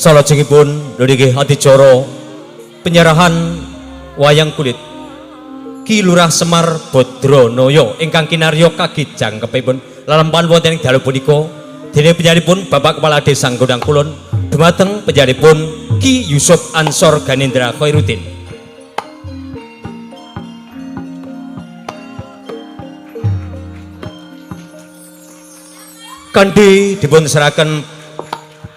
Salajengipun niki adicara penyerahan wayang kulit Ki Lurah Semar Badranaya ingkang kinarya kagem jangkepipun lelampahan wonten ing dalu punika dene penyanipun Bapak Kepala Desa Gondang Kulon dumateng penyanipun Ki Yusuf Ansor Ganendra Khairuddin. Kanthi dipun serahaken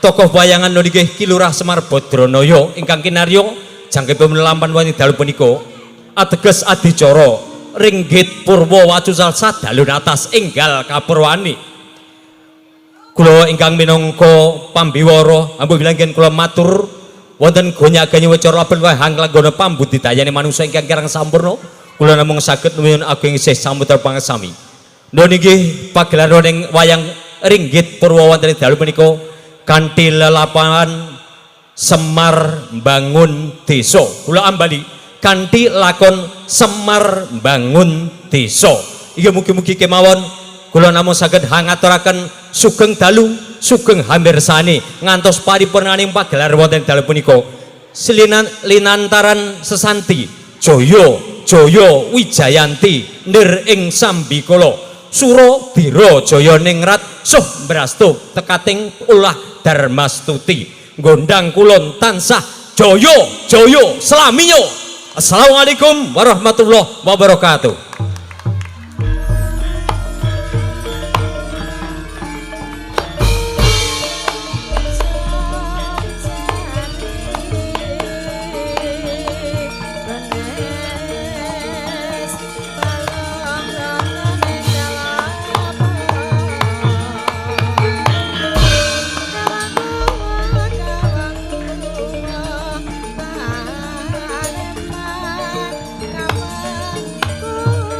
tokoh wayangan niki Ki Lurah Semar Badranaya ingkang kinarya jangkepipun lelampahan wonten dalu punika ateges adicara ringgit purwa wacusal sadalun atas enggal kapurwani. Kula ingkang minangka pambiwara ambuh bilanggen kula matur wonten gonya-ganyi wicara laben wahang langgana pambudidayane manungsa ingkang kirang sampurna. Kula namung saged nuwun ageng isih samudra pangesami. Nuwun inggih pagelaran ing wayang ringgit purwa wonten dalu punika kanthi lelampahan Semar Bangun Desa. Kula ambali kanthi lakon Semar Bangun Desa. Inggih mugi-mugi kemawon kula namung saged hangaturaken sugeng dalu sugeng hamirsani ngantos paripurnaning pagelar wonten dalu punika. Selinan linantaran sesanti jaya jaya wijayanti nir ing sambikala sura dira jaya ningrat suh mbrastu tekating ulah darmastuti gondang kulon tansah jaya jaya slaminyo. Assalamualaikum warahmatullahi wabarakatuh. Ku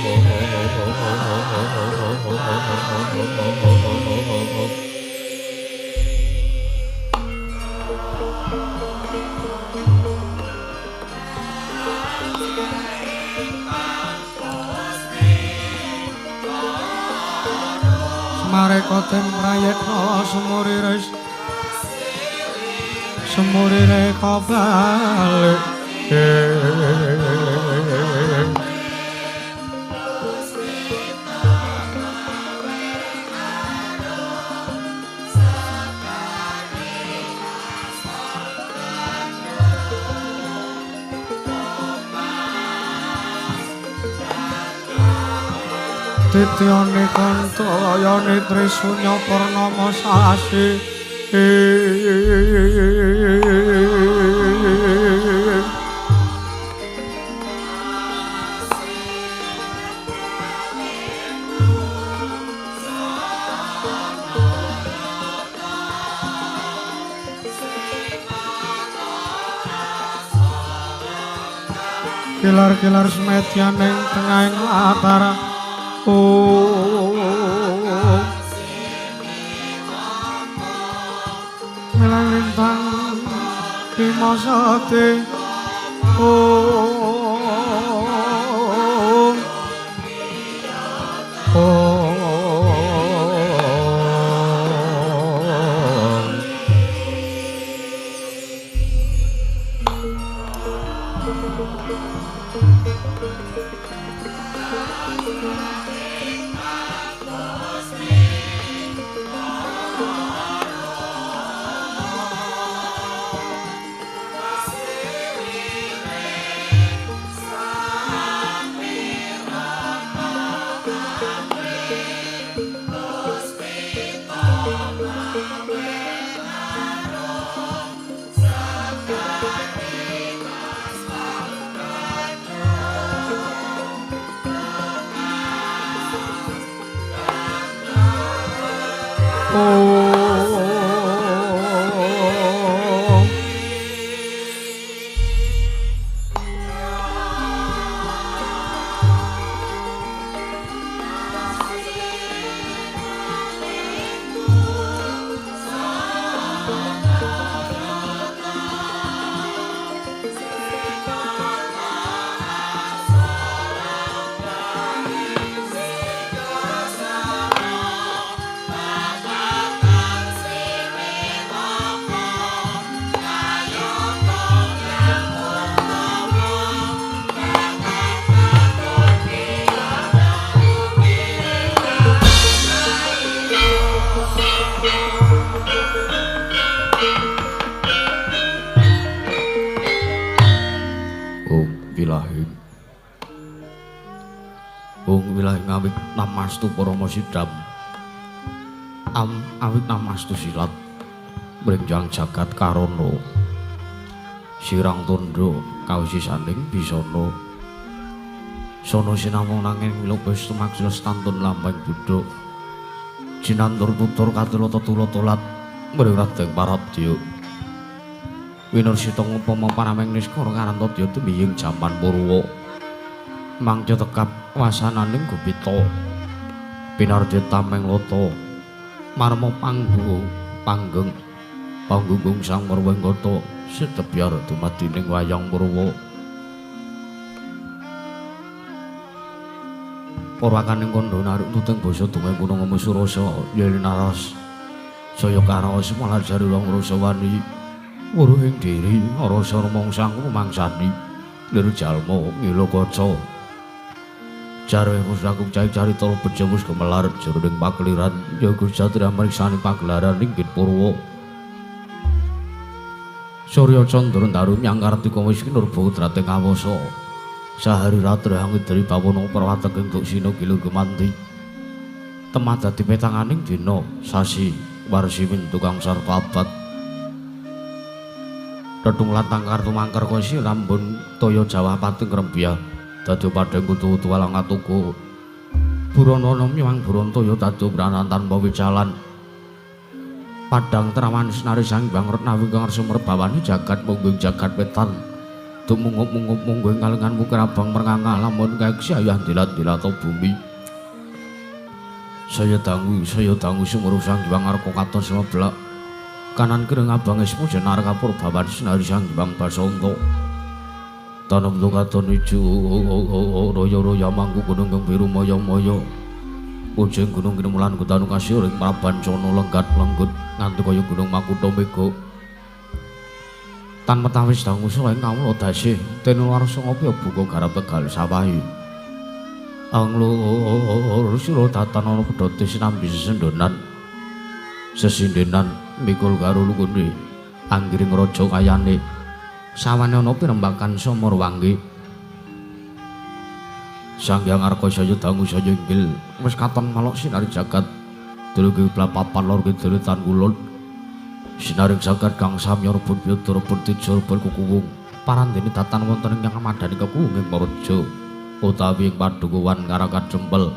Semareka den prayitna sumurire sumurire kabalik. Tityane kantayane Trisunya Purnama sasi. Kilar-kilar semedyan ing tengahing latar. Oh, milang lintang bima sate. Oh, oh, Namastu parama sidam awit namastu silat mrenjang jagat karana sirang tandha kawisisaning bisana sono sinamung nanging milopes tumaksila stantun lambang budha jinantur tutur katulata tulata mring Raden Parabdya winursita ngupama parameng niskara karantadya tumiying jaman Purwa mangca tekap wasananing gupita pinardi tameng lata marma panggu panggeng panggung sang Purwengkata setebyar dumadining wayang Purwa purwakaning kandha naruk tuting basa dongeng kuna ngemu surasa yelinaras saya karaos malajari wong rasa wani wuruhing diri rasa rumangsang rumangsani lir jalma ngila kaca jarwe pusakung cai carita bejo wis gemelar jroning pakeliran ya Satria mriksani pagelaran inggih Purwa Surya Candra ndaru nyang Kartika wis kinurba udrating kawasa sahari ratri angidri bawana perwateking duksina gilur gemanti temah dadi petanganing dina sasi warsi windu kang sarta abad tetung lantang kartu mangker kosi rambun toya Jawa pating rembiyah dadi padhang kutu tuwalang atuku burono nyuwang burontoya dadi branan tanpa wicalan padhang trawan senari sang bang retnawi kang sumerbawani jagat munggung jagat wetan Tumungup-mungup munggo ing kalengan wukir abang merngangah lamun kaeksi ayah dilat-dilat bumi. Saya dangu sumuruh Sang Hyang Arka katon semeblak. Kanan kiri ngabang esmu jenar kapur bawan sinari Sang Hyang Basanta. Tanem katon ijo royo-royo mangku gunung kang biru moyo-moyo. Ujung gunung kinemulan kutanu kasih ring prabancana lenggat lenggut nganti kaya gunung Makutha Mega. Tan metawis dangu selain kawula dasih tenular ngopi buka garap Tegal sawahi. Anglur sira datan ana pedhote sinambi sesendonan. Sesindenan mikul karo lukune anggiring raja kayane. Sawane ana pirembakan Samara Wanggi. Sang Hyang Arka saya dangu saya inggil wis katon malok sinari jagat. Duluge papan lor kidul tan kulon. Sinaring jagat kang samya rebut yudha rebut teja rebut kukuwung. Parandene datan wonten ing kamadhani kekuwung ing Paraja utawi ing padukuhan Karangkadempel.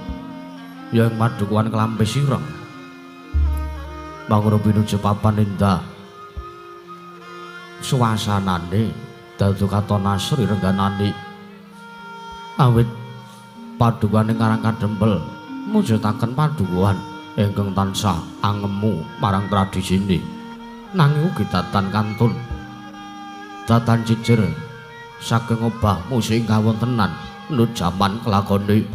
Ya ing padukuhan Klampis Ireng. Mangun pinuju papan endah. Suasanane dadi katon asri rengganane. Awit padukuhan ing Karangkadempel mujudaken padukuhan ingkang tansah angemu marang tradisine. Nanging ugi datan kantun datan jejer saking obah musik kawontenan nut jaman kelakone.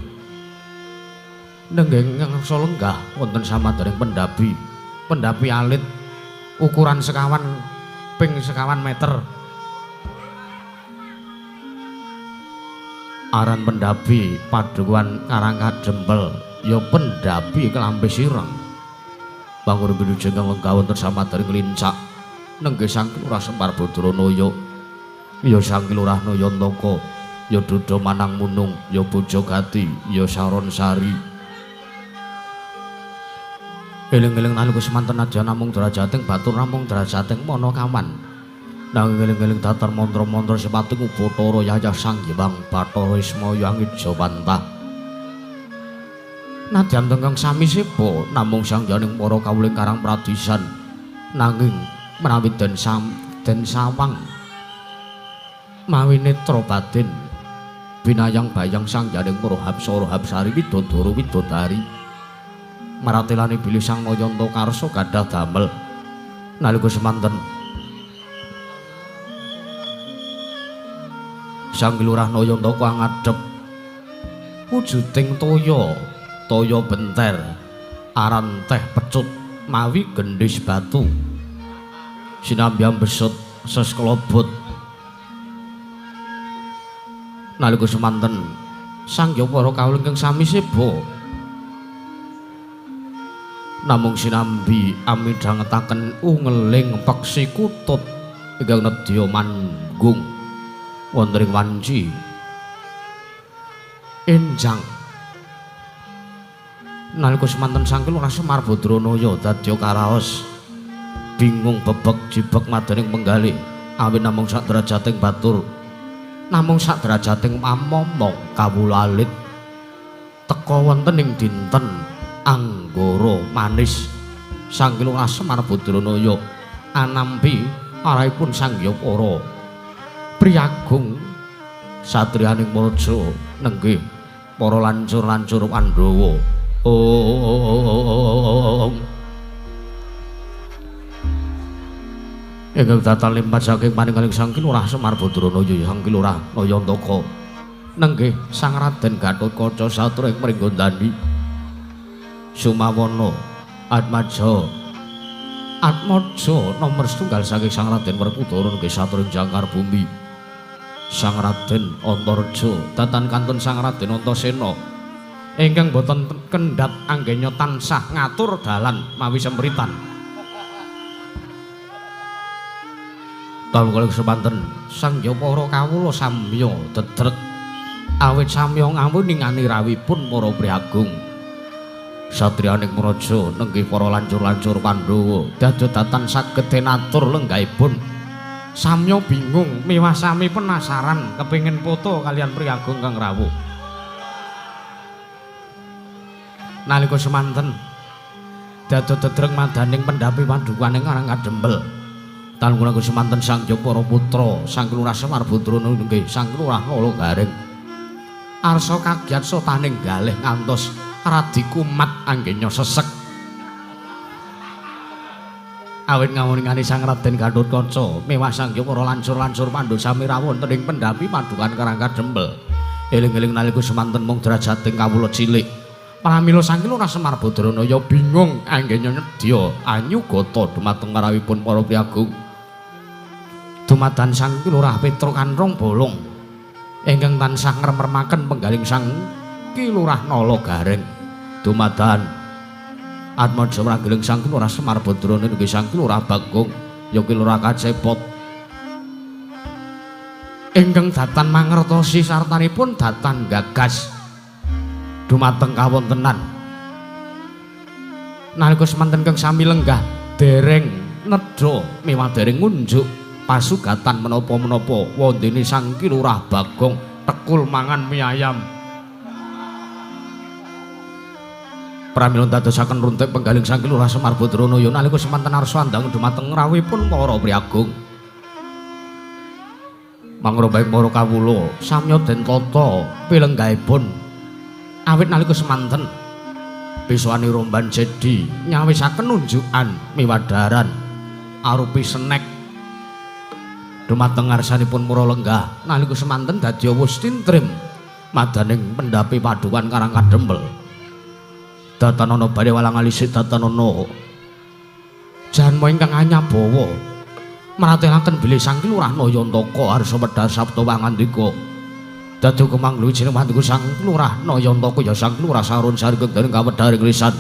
Nenggeng ngangsa lenggah wonten samadharing pendapi. Pendapi alit ukuran sekawan ping sekawan meter. Aran pendapi padukuhan Karangkadempel ya pendapi Klampis Ireng. Bangun pinuju ingkang lenggah wonten samadharing lincak nenggih Sang Lurah Semar Badranaya. Ya Sang Lurah Nayantaka, ya Duda Manang Munung, ya Bojogati, ya Saron Sari. Eling-eling nalika semanten nadyan namung derajating batur namung derajating manakawan. Nanging eling-eling datar mantra-mantra sipating Ubathara Yayah Sang Hyang Bathara Ismaya Angijawantah. Nadyan tengkang sami seba namung sang yaning para kawuling Karang Pradisan. Nanging menawi den sawang mawi netra batin binayang bayang sang yaning para hapsara hapsari widodara widodari. Maratelani bilih Sang Nayanta Karsa gadah damel nalika semanten Sang Lurah Nayantaka ngadhep wujuding toya toya benter aran teh pecut mawi gendhis batu sinambi ambesut sesklobot. Nalika semanten sang hyang para kawula ingkang sami seba namung sinambi amidhangetaken ungeling peksi kutut ingkang nedya manggung wonten ing wanci enjang. Nalika semanten Sang Lurah Semar Badranaya dadya karaos bingung bebek jibek madaning penggalih awit namung sak derajating batur namung sak derajating mamomong kawula alit teka wonten ing dinten Anggara manis. Sang Lurah Semar Badranaya anampi arahipun Sang Hyang Para Priyagung satriyaning Praja nenggih para lancur-lancur Pandhawa. Om ingkang datan limpat saking paninggaling Sang Lurah Semar Badranaya Sang Lurah Nayantaka nenggih Sang Raden Gatotkaca satur ing Pringgondani Sumawana Atmaja Atmaja nomor setunggal saking Sang Raden Werkudara nenggih satur ing jangkar bumi. Sang Raden Antareja datan kantun Sang Raden Antasena ingkang boten kendhat anggenya tansah ngatur dalan mawi sempritan. Taun kalih semanten Sang Hyang para kawula samya dedrek awit samya ngawiningani rawuhipun para priyagung satriyaning praja nenggih para lancur-lancur Pandhawa dados datan saged den atur lenggahipun. Samya bingung miwah sami penasaran kepengin foto kalian priyagung kang rawuh. Nalika semanten dados dedreng madaning pendapi padukuhan ing Karangkadempel. Tan kula semanten Sang Hyang para putra Sang Lurah Semar Badrana nggih Sang Lurah Nala Gareng. Arsa kagiat sotaning galih ngantos radi kumat anggenya sesek. Awit ngawoningane Sang Raden Gatotkaca mewah Sang Hyang para lansur-lansur pandhu sami rawuh wonten ing pendhapi padukan Karang Kadempel. Eling-eling nalika semanten mung derajating kawula cilik. Pramila Sang Lurah Semar Badrana ya bingung anggenya nyedya anyugata dumateng karawipun para priyagung. Dumadan Sang Lurah Petruk Kanrong Bolong ingkang tansah ngremremaken penggaling Sang Ki Lurah Nala Gareng. Dumadan Atmaja mranggeling Sang Ki Lurah Semar Badrana nggih Sang Ki Lurah Bagong ya Ki Lurah Kacepot ingkang datan mangertosi sartanipun datan gagas dumateng kawontenan. Nalika semanten kang sami lenggah dereng nedha mewah dereng ngunjuk pasugatan menapa-menapa wondene Sang Ki Lurah Bagong tekul mangan mie ayam. Pramila dadosaken runtik penggaling Sang Ki Lurah Semar Badrana ya nalika semanten arsa andhang dumateng rawuhipun para priyagung. Mangrobaing para kawula samya den tata pilenggahipun awit nalika semanten peswane romban jedi nyawisaken unjukan miwadaran arupi senek dumateng ngarsanipun mura lenggah nalika semanten dadi wus tintrim madaning pendhapi padukan Karang Kadempel. Datanana bali walang alisik datanana janma ingkang anyabawa mratelaken bilih Sang Ki Lurah Nayantaka arsa medhar sabda pangandika. Dadi kemanglu jeneng panduka Sang Ki Lurah Nayantaka ya Sang Ki Lurah Sarun Sarigeng dening kawedharing lisan.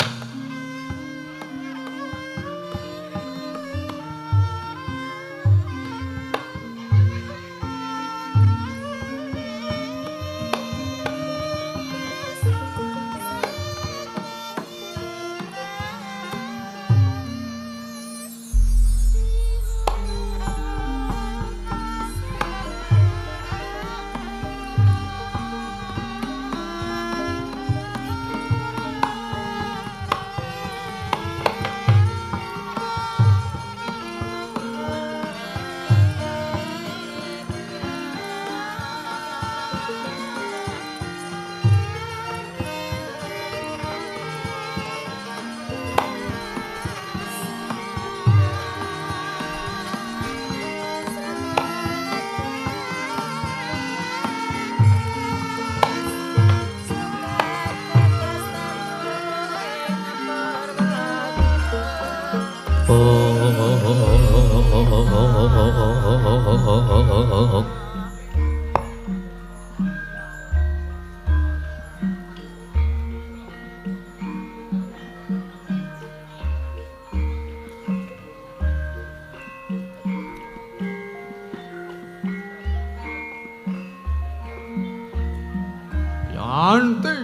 Yanti.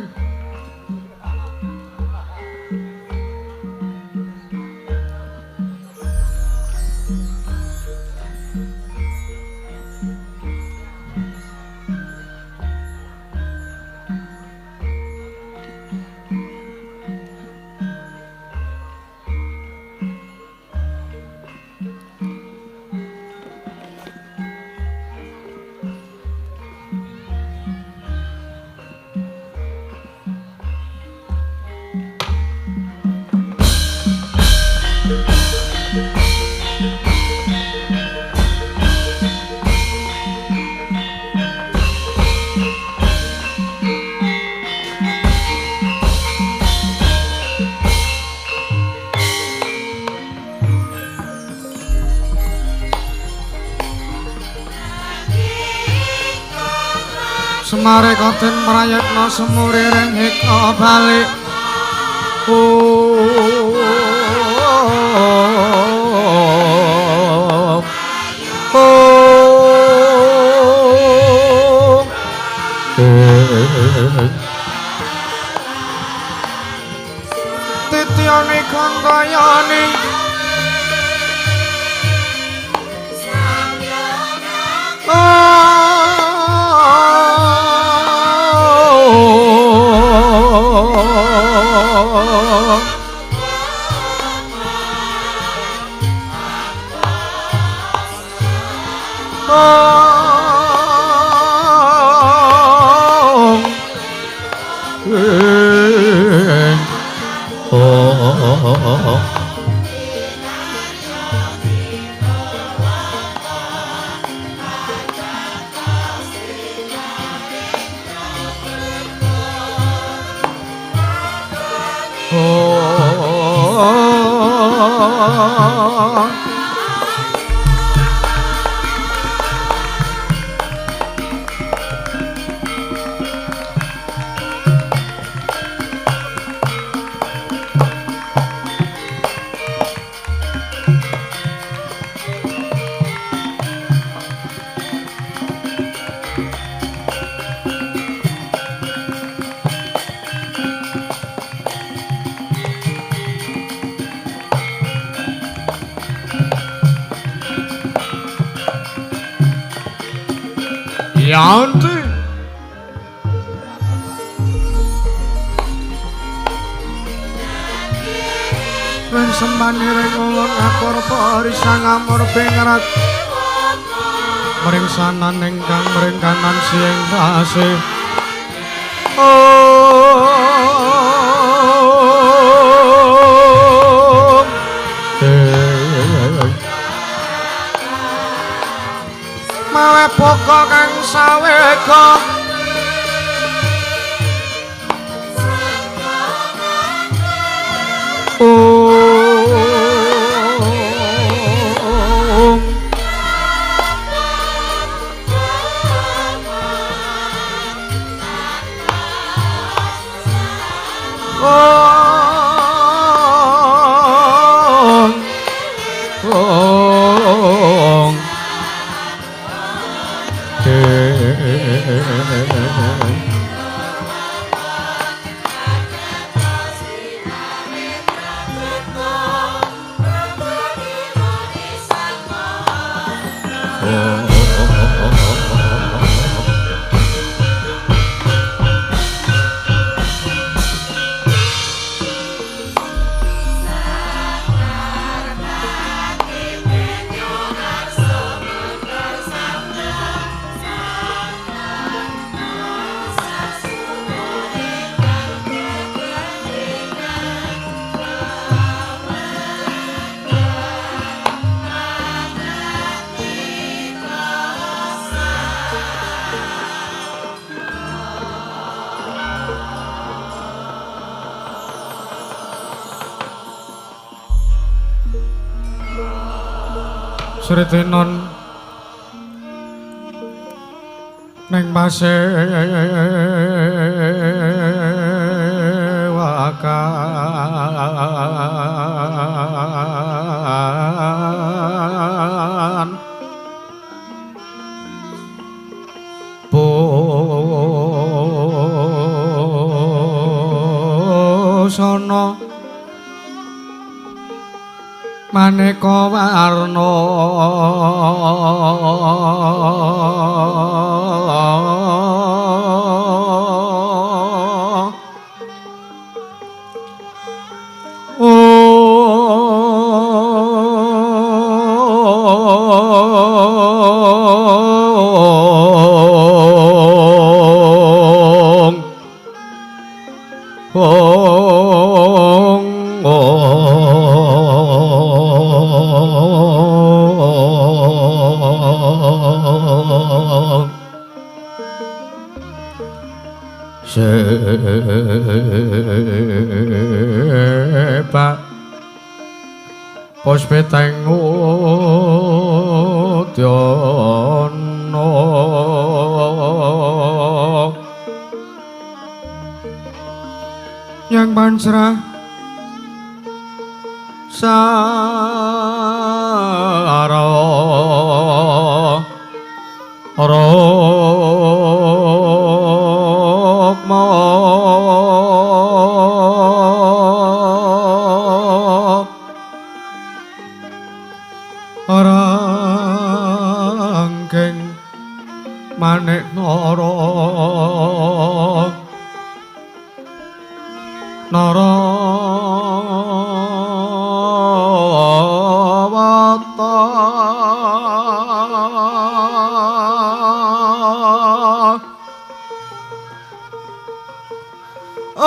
Semare koten prayitna semure ring heka balik. Oh, oh, Titiane kandayane Oh. Yanti. Wen sembani ring ulun akur parisang amur pingrat mring sanan ingkang mring kanan siing tasih. Mawe poko kang sawega Om Om Om Sritinon neng pasewakan busana maneka warna Om Om Sepak Puspiteng udyana yang pancrah sara rukma rangking manik nara nara wata. Ana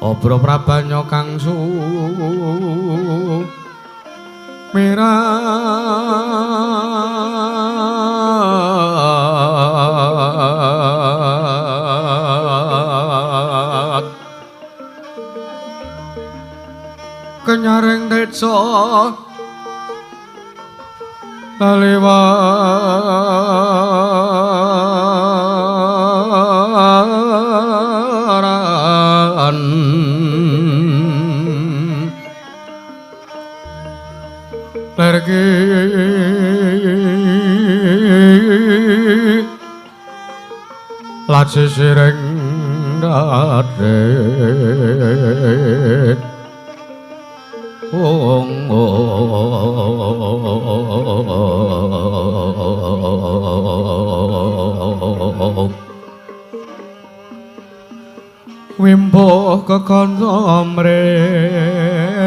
Obro prabanya kang sumirat kenyaring desa laliwaran lergi laci sireng dadet ong ong wimbo kekandha mrek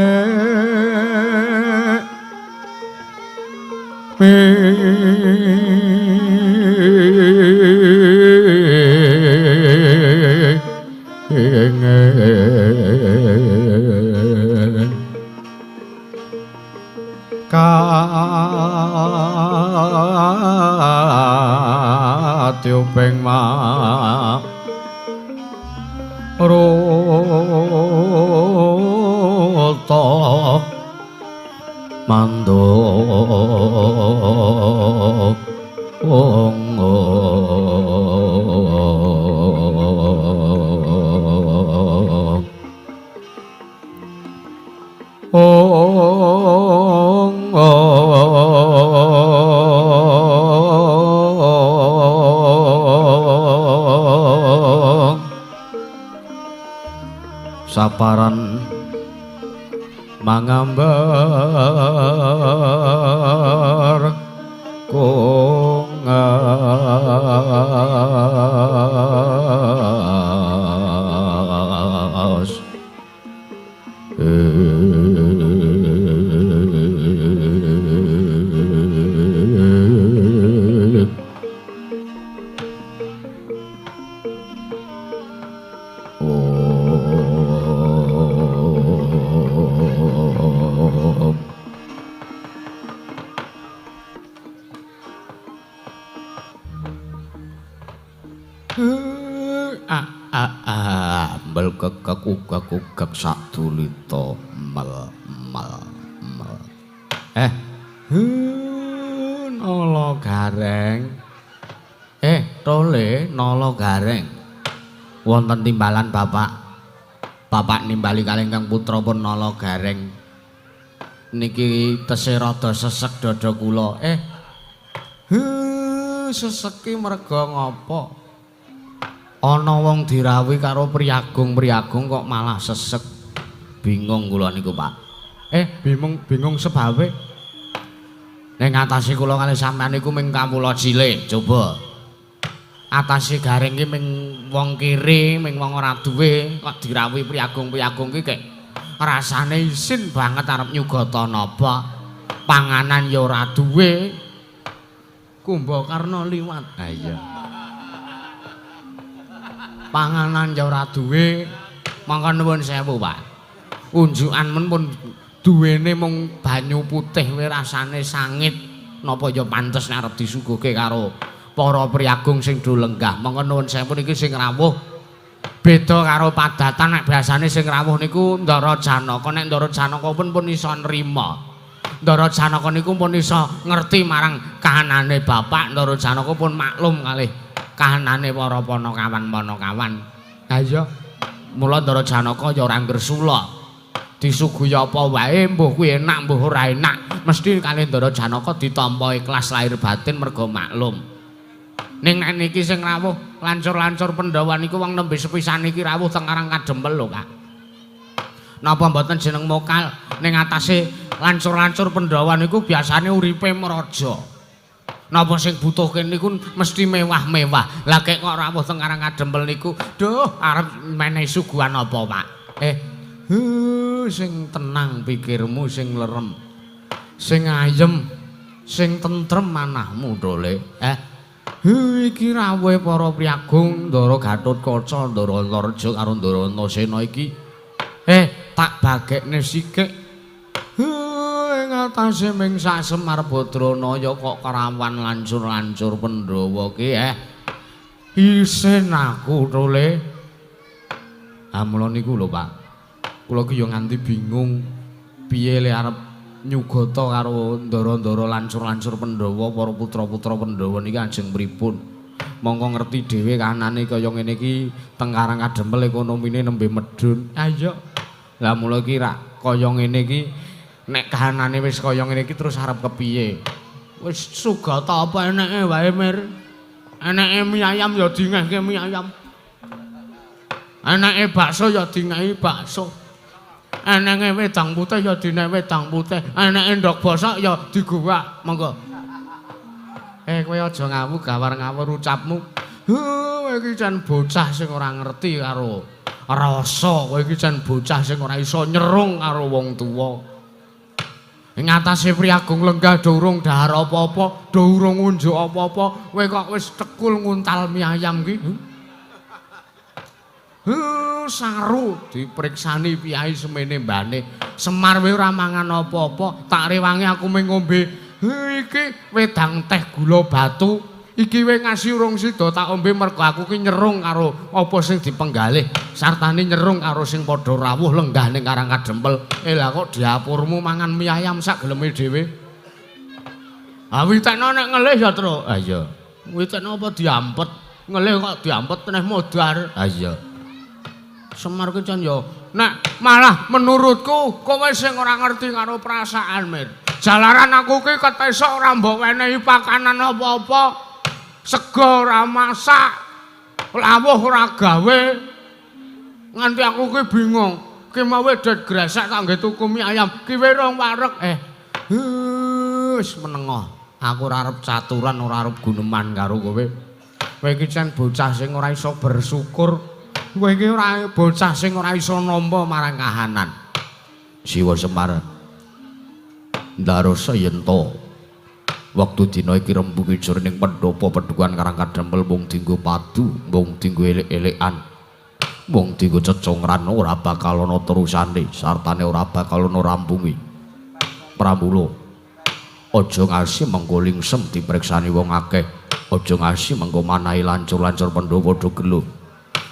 Katiuping ma ruta mando ong ong ong saparan mangambar kongas Om. Ambel kekek ugak ugak sadulita mel mel mel. Nala gareng. Tole nala gareng. Wonten timbalan bapak. Bapak nimbali kalih ingkang putra pun nala gareng. Niki tesih rada sesek dada kula. Seseki merga ngapa? Ana wong dirawuhi karo priyagung-priyagung kok malah sesek. Bingung kula niku, Pak. Bingung sebabe. Ning atase kula kalih sampean niku ming kawula cilik, coba. Atase gareng ki ming wong kere, ming wong ora duwe, kok dirawuhi priyagung-priyagung ki kek rasane isin banget arep nyugata napa. Panganan ya ora duwe. Kumbakarna liwat. Ha iya. Panganan ya ora duwe. Mangka nuwun sewu, Pak. Unjukan men pun duwene mung banyu putih wae rasane sangit. Napa ya pantes nek arep disuguhke karo para priyagung sing do lenggah. Mangka nuwun sewu niki sing rawuh beda karo padatan nek biasane sing rawuh niku Ndara Janaka. Nek Ndara Janaka pun iso nrima. Ndara Janaka niku pun iso ngerti marang kahanane bapak. Ndara Janaka pun maklum kalih kahanane para panakawan-panakawan. Ha iya. Mula Ndara Janaka ya ora ngresula. Disuguhi apa wae mbuh kuwi enak mbuh ora enak, mesti kalih Ndara Janaka ditampa ikhlas lahir batin merga maklum. Ning nek niki sing rawuh lancur-lancur Pandhawa niku wong nembe sepisan iki rawuh teng Karang Kadempel lho, Kak. Napa mboten jeneng mokal ning atase lancur-lancur Pandhawa niku biasane uripe mraja. Napa sing butuhke niku mesti mewah-mewah. Lah kek kok rawuh teng Karang Kadempel niku, duh arep menehi suguhan apa, Pak? Sing tenang pikirmu, sing lerem. Sing ayem, sing tentrem manahmu, Dole. Iki rawuhe para priyagung Ndara Gatotkaca, Ndara Antareja karo Ndara Antasena iki. Tak bagekne sikik. Ing atase ming sak Semar Badranaya kok kerawan lancur-lancur Pandhawa ki Isin aku, Tole. Ah mula niku lho, Pak. Kula ki ya nganti bingung piye le arep nyugata karo ndara-ndara lancur-lancur Pandhawa, para putra-putra Pandhawa niki ajeng pripun. Mongko ngerti dhewe kahanane kaya ngene iki teng Karang Kadempel ekonomine nembe medhun. Ayo. Lah mula iki rak kaya ngene iki nek kahanane wis kaya ngene iki terus arep kepiye? Wis sugata apa eneke wae, Mir. Eneke mie ayam ya dingehke mie ayam. Eneke bakso ya dingehi bakso. Enenge wedang putih ya dinehi wedang putih. Eneke ndhog bosok ya diguwak. Monggo. Kowe aja ngawur gawar ngawur ucapmu. Kowe iki jan bocah sing ora ngerti karo rasa, kowe iki jan bocah sing ora iso nyerung karo wong tuwa. Ing atase priyagung lenggah do urung dahar apa-apa, do urung unjuk apa-apa, kowe kok wis tekul nguntal mie ayam ki. Saru dipriksani piyai semene mbane. Semar wae ora mangan apa-apa, tak rewangi aku mung ngombe. Iki wedang teh gula batu. Iki wae ngasi urung sida tak ombe mergo aku ki nyerung karo apa sing dipenggalih, sartane nyerung karo sing padha rawuh lenggah ning Karang Kadempel. Lah kok dapurmu mangan mie ayam sak geleme dhewe. Ah witekno nek ngelih ya, Tru. Ah iya. Witekno apa diampet? Ngelih kok diampet neh modar. Ah iya. Semar ki jan ya nek malah menurutku kowe sing ora ngerti karo perasaan, Mir. Jalaran aku ki ketesok ora mbok wenehi pakanan apa-apa. Sego ora masak, lawuh ora gawe. Nganti aku ki bingung. Ki mau wedet gresek tak nggo tuku mie ayam, ki wae rong wareg. Wis menengoh. Aku ora arep caturan, ora arep guneman karo kowe. Kowe iki jan bocah sing ora iso bersyukur. Kowe iki ora bocah sing ora iso nampa marang kahanan. Siwa Semar. Ndarasa yen to wektu dina iki rembuge jroning pendhapa Padukuhan Karang Kadempel mung dienggo padu, mung dienggo elek-elekan, mung dienggo cecongran, ora bakal ana terusane, sartane ora bakal ana rampunge. Pramula aja ngasi mengko lingsem dipriksani wong akeh, aja ngasi mengko manahi lancur-lancur Pandhawa padha gelo.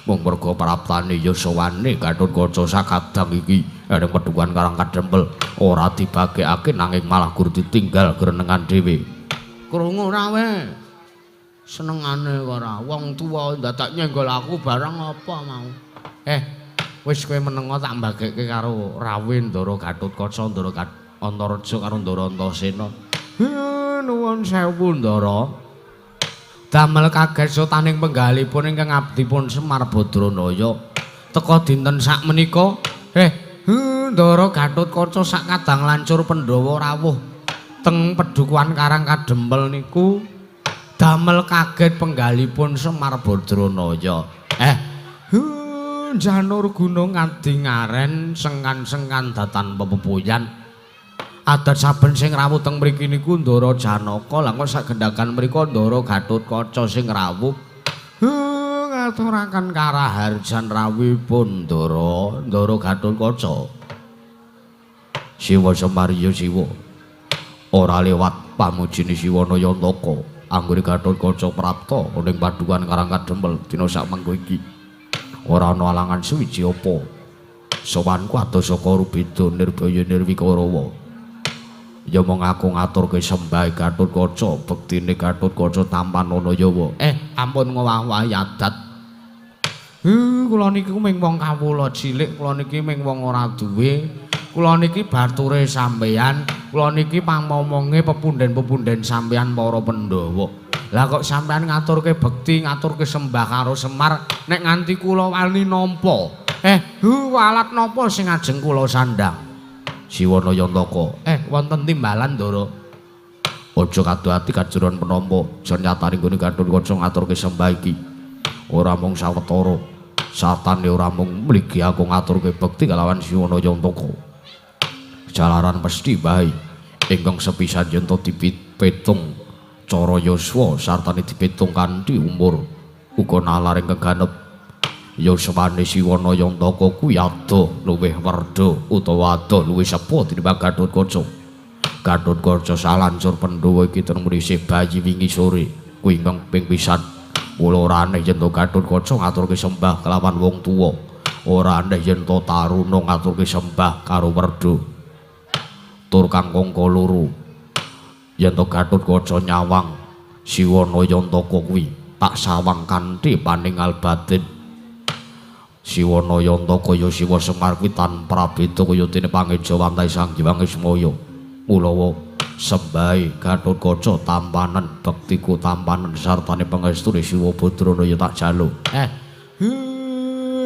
Mung merga praptane yasawane Gatotkaca sakadang iki ing Padukuhan Karang Kadempel ora dibagekake nanging malah gur ditinggal grenengan dhewe. Krungu ora we? Senengane ora wong tuwa dadak nyenggol aku barang apa mau. Wis kowe menengo tak mbagekke karo rawuhe Ndara Gatotkaca, Ndara Antareja karo Ndara Antasena. Nuwun sewu Ndara. Damel kaget sotaning penggalipun ingkang abdipun Semar Badranaya. Teka dinten sakmenika, Ndara Gatotkaca sak kadang lancur Pandhawa rawuh teng Padukuhan Karang Kadempel niku damel kaget penggalipun Semar Badranaya. Janur gunung adi ngaren sengkan-sengkan datan pepepuyan. Adat saben sing rawuh teng mriki niku Ndara Janaka, lah kok sagendhagan mriku Ndara Gatotkaca sing rawuh. Ngaturaken karaharjan rawuhipun Ndara, Ndara Gatotkaca. Siwa Semar ya siwa. Ora lewat pamujine Siwa Nayantaka anggone Gatotkaca prapta ning Padukuhan Karang Kadempel dina sakmengko iki. Ora ana alangan suwiji apa. Sowanku adoh saka Rubeda Nirbaya Nirwikarawa. Ya mung aku ngaturke sembah Gatotkaca, bektine Gatotkaca tampanana yawa. Ampun ngowah-owahi adat. Kula niki mung wong kawula cilik, kula niki mung wong ora duwe. Kula niki bature sampeyan, kula niki pamomonge pepunden-pepunden sampeyan para Pandhawa. Lah kok sampeyan ngaturke bekti, ngaturke sembah karo Semar, nek nganti kula wani nampa. Alat napa sing ajeng kula sandhang? Siwa Nayantaka. Wonten timbalan, Ndara. Aja kadu ati kajuron penampa, jan nyatane nggone Gathotkaca ngaturke sembah iki. Ora mung sawetara, satane ora mung mligi aku ngaturke bekti kalawan Siwana Yantaka. Jalaran mesti bae ingkang sepisan yen to dipitung cara yuswa sartane dipitung kanthi umur uga nalar ingkang ganep. Yuswane Siwana Yantaka kuwi adoh luwih werda utawa adoh luwih sepuh tinimbang Gathotkaca. Gathotkaca salancur Pandhawa iki tenemu isih bayi wingi sore kuwi ingkang ping pisan. Mula ora aneh yen to Gathotkaca ngaturke sembah kelawan wong tuwa, ora aneh yen to Taruna ngaturke sembah karo werda. Tur kang kangka loro yen to Gathotkaca nyawang Siwana Yantaka kuwi tak sawang kanthi paningal batin. Siwana Yantaka ya Siwa Semar kuwi tanpa prabeda kaya dene pangejawantahe Sang Hyang Ismaya. Mula sembahe Gathotkaca tampanen bektiku tampanen sartane pangestune Siwa Badranaya tak jaluk.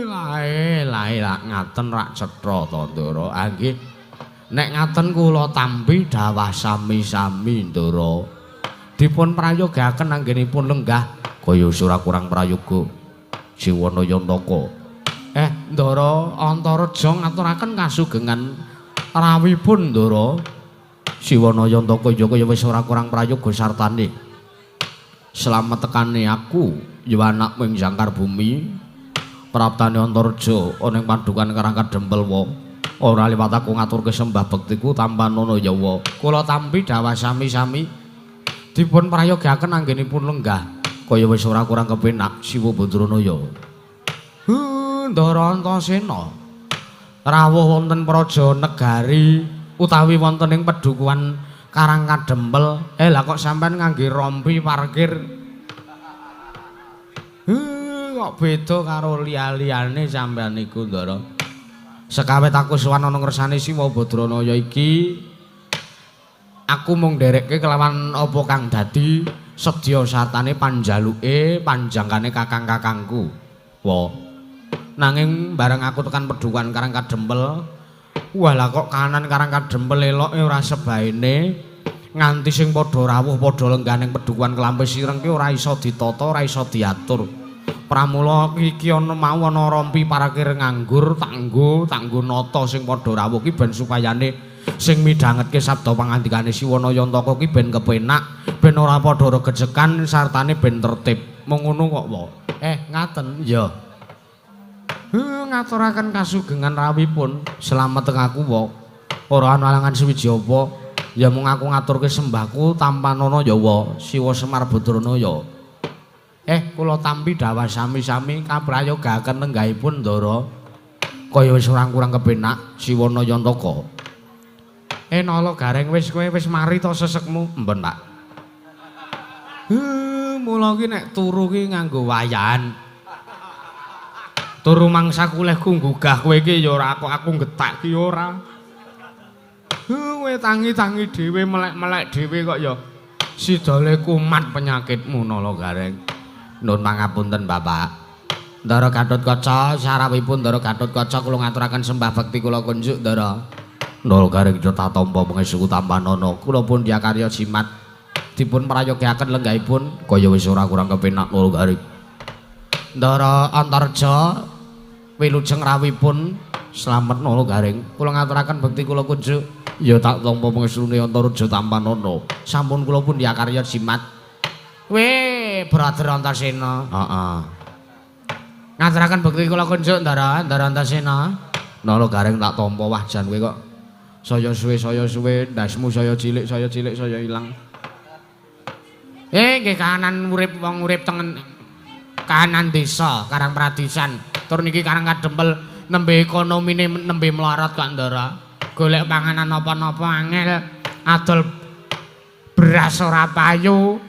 Lae lae lak ngaten rak cetha to Ndara. Ah nggih. Nek ngaten kula tampi dawah sami-sami Ndara. Dipun prayogakaken anggenipun lenggah kaya ora kurang prayoga Siwana Yantaka. Ndara Antareja ngaturaken kasugengan rawuhipun Ndara. Siwana Yantaka ya kaya wis ora kurang prayoga sartane. Slamet tekane aku ya anakmu ing jangkar bumi. Praptane Antareja ana ing padukan Karang Kadempel wa. Ora liwat aku ngaturke sembah bektiku tampanana ya wa. Kula tampi dawah sami-sami dipun prayogakaken anggenipun lenggah kaya wis ora kurang kepenak Siwa Badranaya. Ndara Antasena rawuh wonten praja negari utawi wonten ing pedukuhan Karang Kadempel. Lah kok sampean ngangge rompi parkir? Kok beda karo liya-liyane sampean niku Ndara. Sekawet aku sowan ana ngersane Siwa Badranaya iki, aku mung nderekke kelawan apa kang dadi sedya sartane panjaluke panjangkane kakang-kakangku. Wa. Nanging bareng aku tekan pedukuhan Karang Kadempel, wah lah kok kanan Karang Kadempel eloke ora sebaene, nganti sing padha rawuh padha lenggah ning pedukuhan Klampis Ireng ki ora iso ditata, ora iso diatur. Pramula iki ana mau ana rompi parkir nganggur, tanggo nata sing padha rawuh ki ben supayane sing midhangetke sabda pangandikane Siwana Yantaka ki ben kepenak, ben ora padha regejekan sartane ben tertib. Mung ngono kok wa. Ngaten ya. Ngaturaken kasugengan rawuhipun slamet teng aku wa. Ora ana alangan suwiji apa, ya mung aku ngaturke sembahku tampanana ya wa Siwa Semar Badranaya. Kula tampi dawah sami-sami kaprayogaken lenggahipun Ndara. Kaya wis ora kurang kepenak Siwana Yantaka. Nala Gareng wis kowe wis mari to sesekmu? Mben, Pak. Mula ki nek turu ki nganggo wayahan. Turu mangsa kulehku nggugah kowe iki ya ora kok aku nggetak ki ora. Kowe tangi-tangi dhewe melek-melek dhewe kok ya sidale kumat penyakitmu Nala Gareng. Nun pangapunten Bapak. Ndara Gathotkaca sarawuhipun Ndara Gathotkaca kula ngaturaken sembah bekti kula kunjuk Ndara. Nala Gareng tak tampa pangestuku tampanana. Kula pun diakarya jimat dipun prayogaken lenggahipun kaya wis ora kurang kepenak Nala Gareng. Ndara Antareja wilujeng rawuhipun slamet Nala Gareng. Kula ngaturaken bekti kula kunjuk. Ya tak tampa pangestune Antareja tampanana. Sampun kula pun diakarya jimat. Weh, brother Antasena. Heeh. Ngaturaken bekti kula kunjuk Ndara, Ndara Antasena. Nala Gareng tak tampa wah jan kowe kok saya suwe ndasmu saya cilik saya ilang. Nggih kahanan urip wong urip tengen kahanan desa Karang Pradisan. Tur niki Karang Kadempel nembe ekonomine nembe mlorot kok Ndara. Golek panganan napa-napa angel, adol beras ora payu,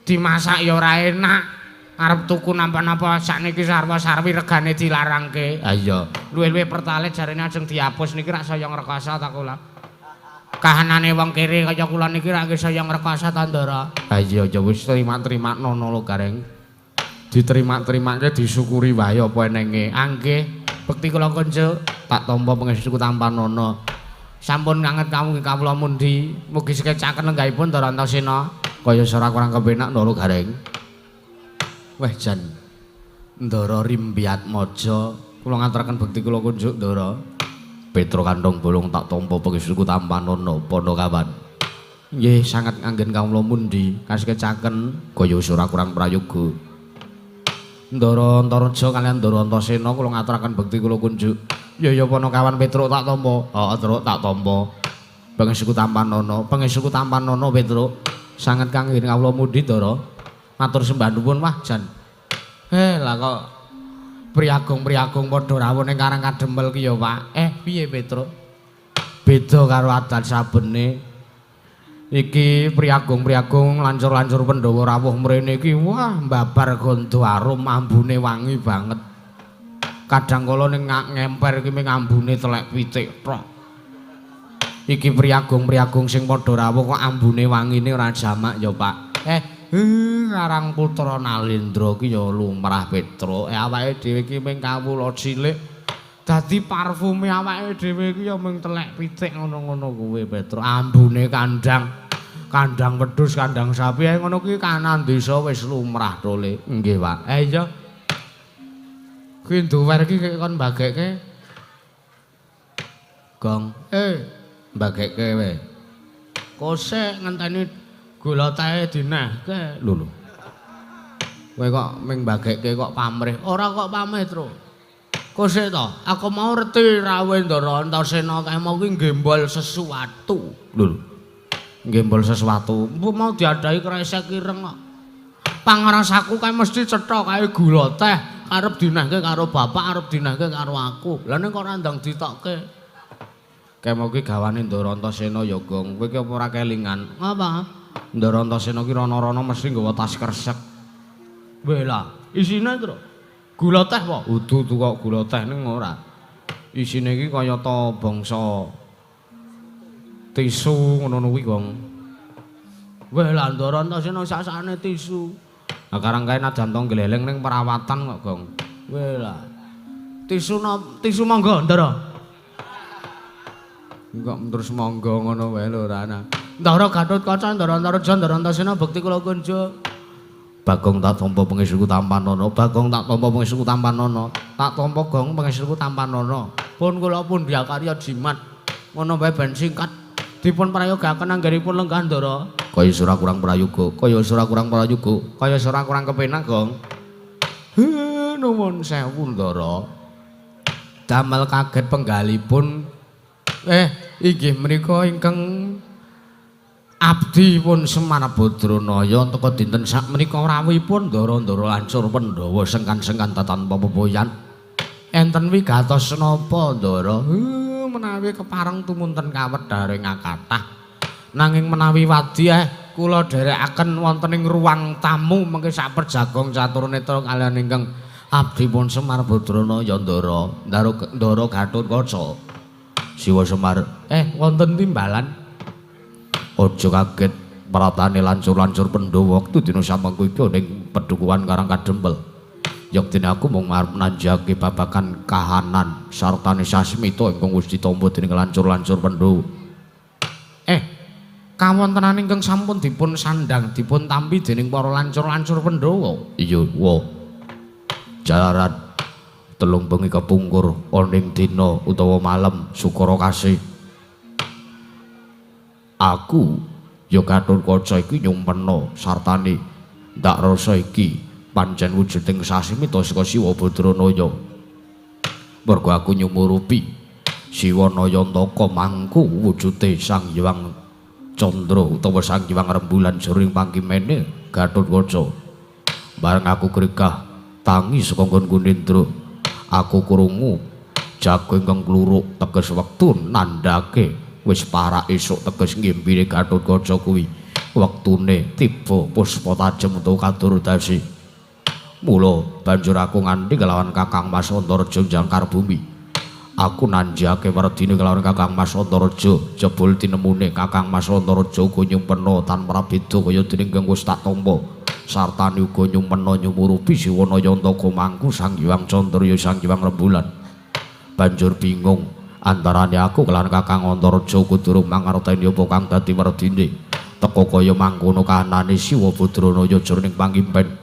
dimasak ya ora enak. Arep tuku napa-napa sakniki sarwa-sarwi regane dilarangke. Ha iya, luwih-luwih pertalite jarene ajeng dihapus niki rak saya ngrekoso ta kula. Kahanane wong kere kaya kula niki rak nggih saya ngrekoso ta Ndara. Ha iya ya wis terima-terimakno Nala Gareng. Diterima-terimake disyukuri wae apa enenge. Ah nggih, bekti kula kunjuk tak tampa pangestuku tampanana. Sampun nganget kawula mundi. Mugi sekecaken lenggahipun Ndara Antasena. Kaya ora kurang kepenak Ndara Gareng. Weh jan Ndara Rimbiatmaja, kula ngaturaken bekti kula kunjuk Ndara. Petro kandhong bolong tak tampa pangestuku tampanana Panakawan. Nggih sanget nganggen kawula mundi kasekecaken kaya ora kurang prayoga. Ndara Antareja kaliyan Ndara Antasena kula ngaturaken bekti kula kunjuk. Ya ya Panakawan Petruk tak tampa. Heeh Truk tak tampa. Pangestuku tampanana, pangestuku tampanana Petruk. Sanget kangge kawula mundi Ndara. Matur sembah nuwun wah jan. Lah kok priyagung-priyagung padha rawuh ning Karang Kadempel ki ya, Pak. Piye Petruk? Beda karo adat sabene. Iki priyagung-priyagung lancur-lancur Pandhawa rawuh mrene iki wah mbabar gandha arum ambune wangi banget. Kadang kala ning ngemper iki mung ambune telek pitik tok. Iki priyagung-priyagung sing padha rawuh kok ambune wangine ora jamak ya, Pak. Karang Putra Nalendra ki ya lumrah Petruk. Awake dhewe iki mung kawula cilik. Dadi parfume awake dhewe iki ya mung telek pitik ngono-ngono kuwi Petruk. Ambune kandang, kandang wedhus, kandang sapi ngono kuwi kanan desa wis lumrah tole. Nggih, Pak. Iya. Kuwi nduwer iki kon mbagekke. Gong. Mbagekke wae. Kosek ngenteni gula tae dinehke. Lho lho. Kowe kok ming mbagekke kok pamrih. Ora kok pamrih, Tru. Kosek to, aku mau reti rawuh Ndara Antasena kae mau ki nggembol sesuatu. Lho lho. Nggembol sesuatu. Mbok mau diadahi kresek ireng kok. Pangrasaku kae mesti cetha kae gula teh arep dinehke karo bapak, arep dinehke karo aku. Lah nek kok ora ndang ditokke. Kae mau ki gawane Ndara Antasena ya, Gong. Kowe ki apa ora kelingan? Ngapa? Ndara Antasena ki rono-rono mesti nggawa tas kresek. Weh lah, isine Tru. Gula teh apa? Udu kok gula teh ning ora. Isine iki kaya ta bangsa tisu ngono kuwi, Gong. Weh lah Ndara Antasena sak-sakane tisu. Lah karang kae najan to gleleng ning perawatan kok, Gong. Weh lah. Tisu no, tisu monggo, Ndara. Kok terus monggo ngono wae lho ora ana. Ndara Gatotkaca, Ndara Antareja, Ndara Antasena bekti kula kunjuk. Bagong tak tampa pangestuku tampanana, Bagong tak tampa pangestuku tampanana, tak tampa Gong pangestuku tampanana. Pun kula pun diakarya jimat. Ngono wae ben singkat. Dipun prayogaken anggenipun lenggah Ndara. Kaya ora kurang prayoga, kaya ora kurang prayoga, kaya ora kurang kepenak, Gong. Nuwun sewu Ndara. Damel kaget penggalipun inggih menika ingkang abdi pun Semar Badranaya teka dinten sakmenika rawuhipun ndara-ndara lancur Pandhawa sengkan-sengkan tanpa pepoyan. Enten wigatos napa Ndara? Menawi kepareng tumunten kawedharing kathah. Nanging menawi wadi kula dherekaken wonten ing ruang tamu mengke saperjagong catur netra kaliyan ingkang abdi pun Semar Badranaya Ndara, Ndara Gatotkaca. Siwa Semar, wonten timbalan. Aja kaget pratane lancur-lancur Pandhawa wektu dina samangku iki ning pedukuhan Karang Kadempel. Yektine aku mung arep nanjake babagan kahanan sartane sasmita ingkang wis ditampa dening lancur-lancur Pandhawa. Kawontenan ingkang sampun dipun sandhang dipun tampi dening para lancur-lancur Pandhawa. Iya, wa. Jalaran telung bengi kepungkur ana ing dina utawa malem sukara kasih. Aku ya Gatotkaca iki nyumpena sartane ndak rasa iki pancen wujuding sasmita saka Siwa Badranaya. Mergo aku nyumurupi Siwa Nayantaka mangku wujude Sang Hyang Candra utawa Sang Hyang Rembulan jroning pangkimene Gatotkaca. Bareng aku gregah tangi saka nggon Gunindra, aku krungu jago ingkang kluruk teges wektu nandhake wis parak esuk teges ngimpine Gatotkaca kuwi wektune tiba puspa tajem utawa kadurdasi. Mula banjur aku nganti kelawan Kakang Mas Antareja jangkar bumi. Aku nanjake werdine kelawan Kakang Mas Antareja, jebul tinemune Kakang Mas Antareja uga nyumpena tanpa beda kaya dene ingkang wis tak tampa. Sartane uga nyumpena nyumurupi Siwa Nayantaka mangku Sang Hyang Candra ya Sang Hyang Rembulan. Banjur bingung Antarane aku kelan Kakang Antareja kudu durung mangerteni apa kang dadi werdine. Teka kaya mangkono kahanane Siwa Badranaya jroning pangimpen.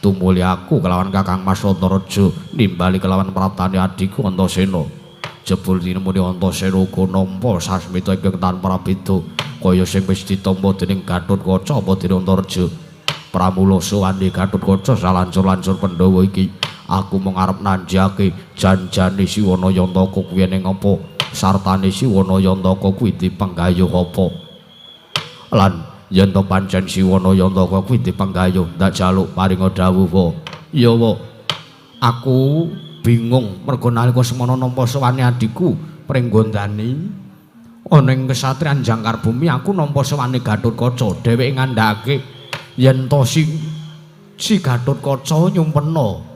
Tumuli aku kelawan Kakang Mas Antareja nimbali kelawan praptane adhiku Antasena. Jebul tinemune Antasena uga nampa sasmita ingkang tanpa prabeda kaya sing wis ditampa dening Gathotkaca apa dening Antareja. Pramula sowane Gathotkaca salancur-lancur Pandhawa iki aku mung arep nanjake janjane Siwana Yantaka kuwi ning apa, sartane Siwana Yantaka kuwi dipenggayuh apa. Lan yen to pancen Siwana Yantaka kuwi dipenggayuh ndak jaluk paringa dawuh wa. Ya wa, aku bingung mergo nalika semana nampa sowane adhiku Pringgondani ana ing kesatriyan Jangkar Bumi aku nampa sowane Gathotkaca. Dheweke ngandhake yen to si Gathotkaca nyumpena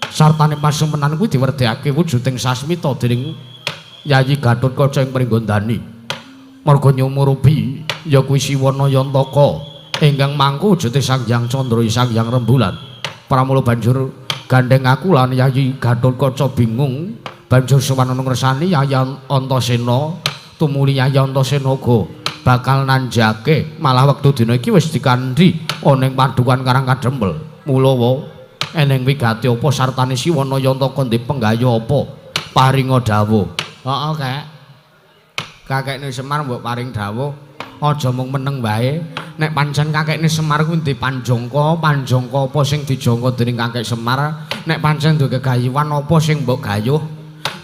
sartane pasumpenan kuwi diwerdehake wujuding sasmita dening Yayi Gathotkaca ing Pringgondani. Merga nyumurupi ya kuwi Siwana Yantaka ingkang mangku wujude Sang Hyang Candra Sang Hyang Rembulan. Pramula banjur gandeng aku lan Yayi Gathotkaca bingung, banjur sowan ana ngresani Yayi Antasena. Tumuli Yayi Antasena uga bakal nanjake malah wektu dina iki wis dikandhi ana ing padukan Karang Kadempel. Mula wa eneng wigati apa sartane Siwana Yantaka ndek penggayuh apa paringa dawuh. Heeh, Kek. Kakekne Semar mbok paring dawuh, aja mung meneng wae. Nek pancen kakekne Semar kuwi ndek panjangka, panjangka apa sing dijangka dening Kakek Semar? Nek pancen duwe gegayuhan apa sing mbok gayuh?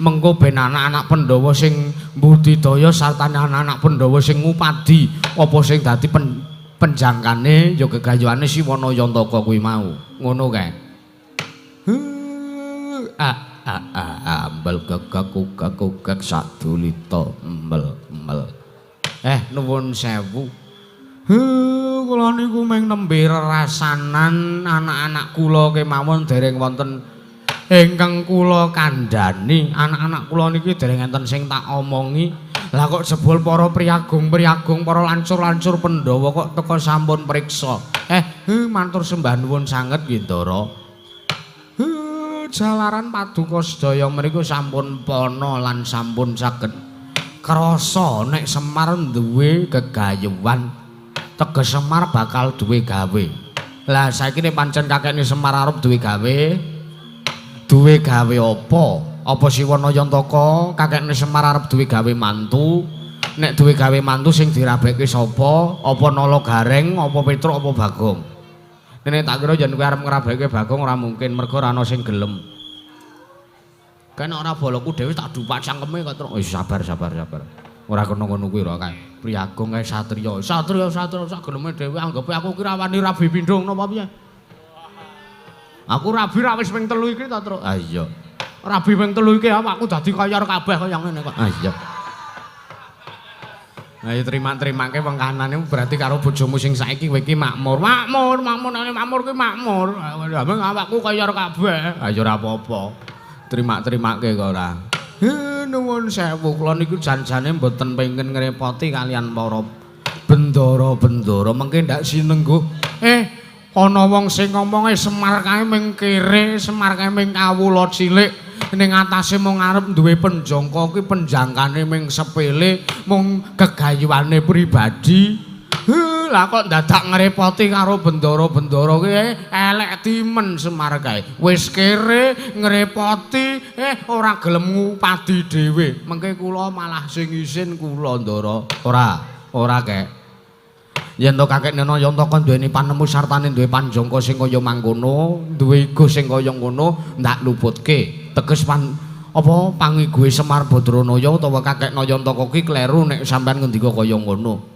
Mengko ben anak-anak Pandhawa sing mbudidaya sartane anak-anak Pandhawa sing ngupadi apa sing dadi penjangkane ya gegayuhane Siwana Yantaka kuwi mau. Ngono kae. Ambel gegek ugek ugek sadulita mbel mbel. Nuwun sewu. Kula niku mung nembe rerasanan anak-anak kula kemawon dereng wonten ingkang kula kandhani. Anak-anak kula niki dereng enten sing tak omongi. Lah kok jebul para priyagung-priyagung, para lancur-lancur Pandhawa kok teka sampun priksa. Matur sembah nuwun sanget nggih, Ndara. Jalaran paduka sedaya mriku sampun pana lan sampun saged krasa nek Semar duwe gegayuhan. Teges Semar bakal duwe gawe. Lah saiki nek pancen kakekne Semar arep duwe gawe, duwe gawe apa? Apa Siwana Yantaka kakekne Semar arep duwe gawe mantu? Nek duwe gawe mantu sing dirabekke sapa? Apa Nala Gareng, apa Petruk, apa Bagong? Nek tak kira yen kowe arep ngrabeke Bagong ora mungkin, mergo ora ana sing gelem. Kan ora boloku dhewe tak dupak cangkeme kok, Truk. Wis sabar sabar sabar. Ora kena ngono kuwi ora kae. Priyagung kae satriya. Satriya satriya sak geleme dhewe anggepe aku ki ra wani rabi pindho ngono apa piye? Aku rabi ra wis ping 3 iki ta, Truk. Ah iya. Rabi ping 3 iki awakku dadi kaya kabeh kaya ngene kok. Ah iya. Nah, ya terima-terimake wong kanane berarti karo bojomu sing saiki kowe iki makmur. Makmur, makmur, makmur kuwi makmur. Lha awakku kaya kabeh. Ah ya ora apa-apa. Terima-terimake kok ora. Nuwun sewu, kula niku jan-jane mboten pengen ngrepoti kalian para bendara-bendara mengke ndak sinengguh. Ana wong sing ngomonge Semar kae ming kere, Semar kae ming kawula cilik. Ning atase mung arep duwe penjangka kuwi penjangkane ming sepele, mung gegayuhane pribadi. Lah kok dadak ngrepoti karo bendara-bendara kuwi elek timen Semar kae. Wis kere ngrepoti, ora gelem ngupadi dhewe. Mengke kula malah sing isin kula, Ndara. Ora, ora kek. Yen to kakek Nena Yantaka duweni panemu sartane duwe panjangka sing kaya mangkono, duwe igo sing kaya ngono, ndak luputke. Teges apa pangiguhe Semar Badranaya utawa kakek Nayantaka ki kleru nek sampean ngendika kaya ngono.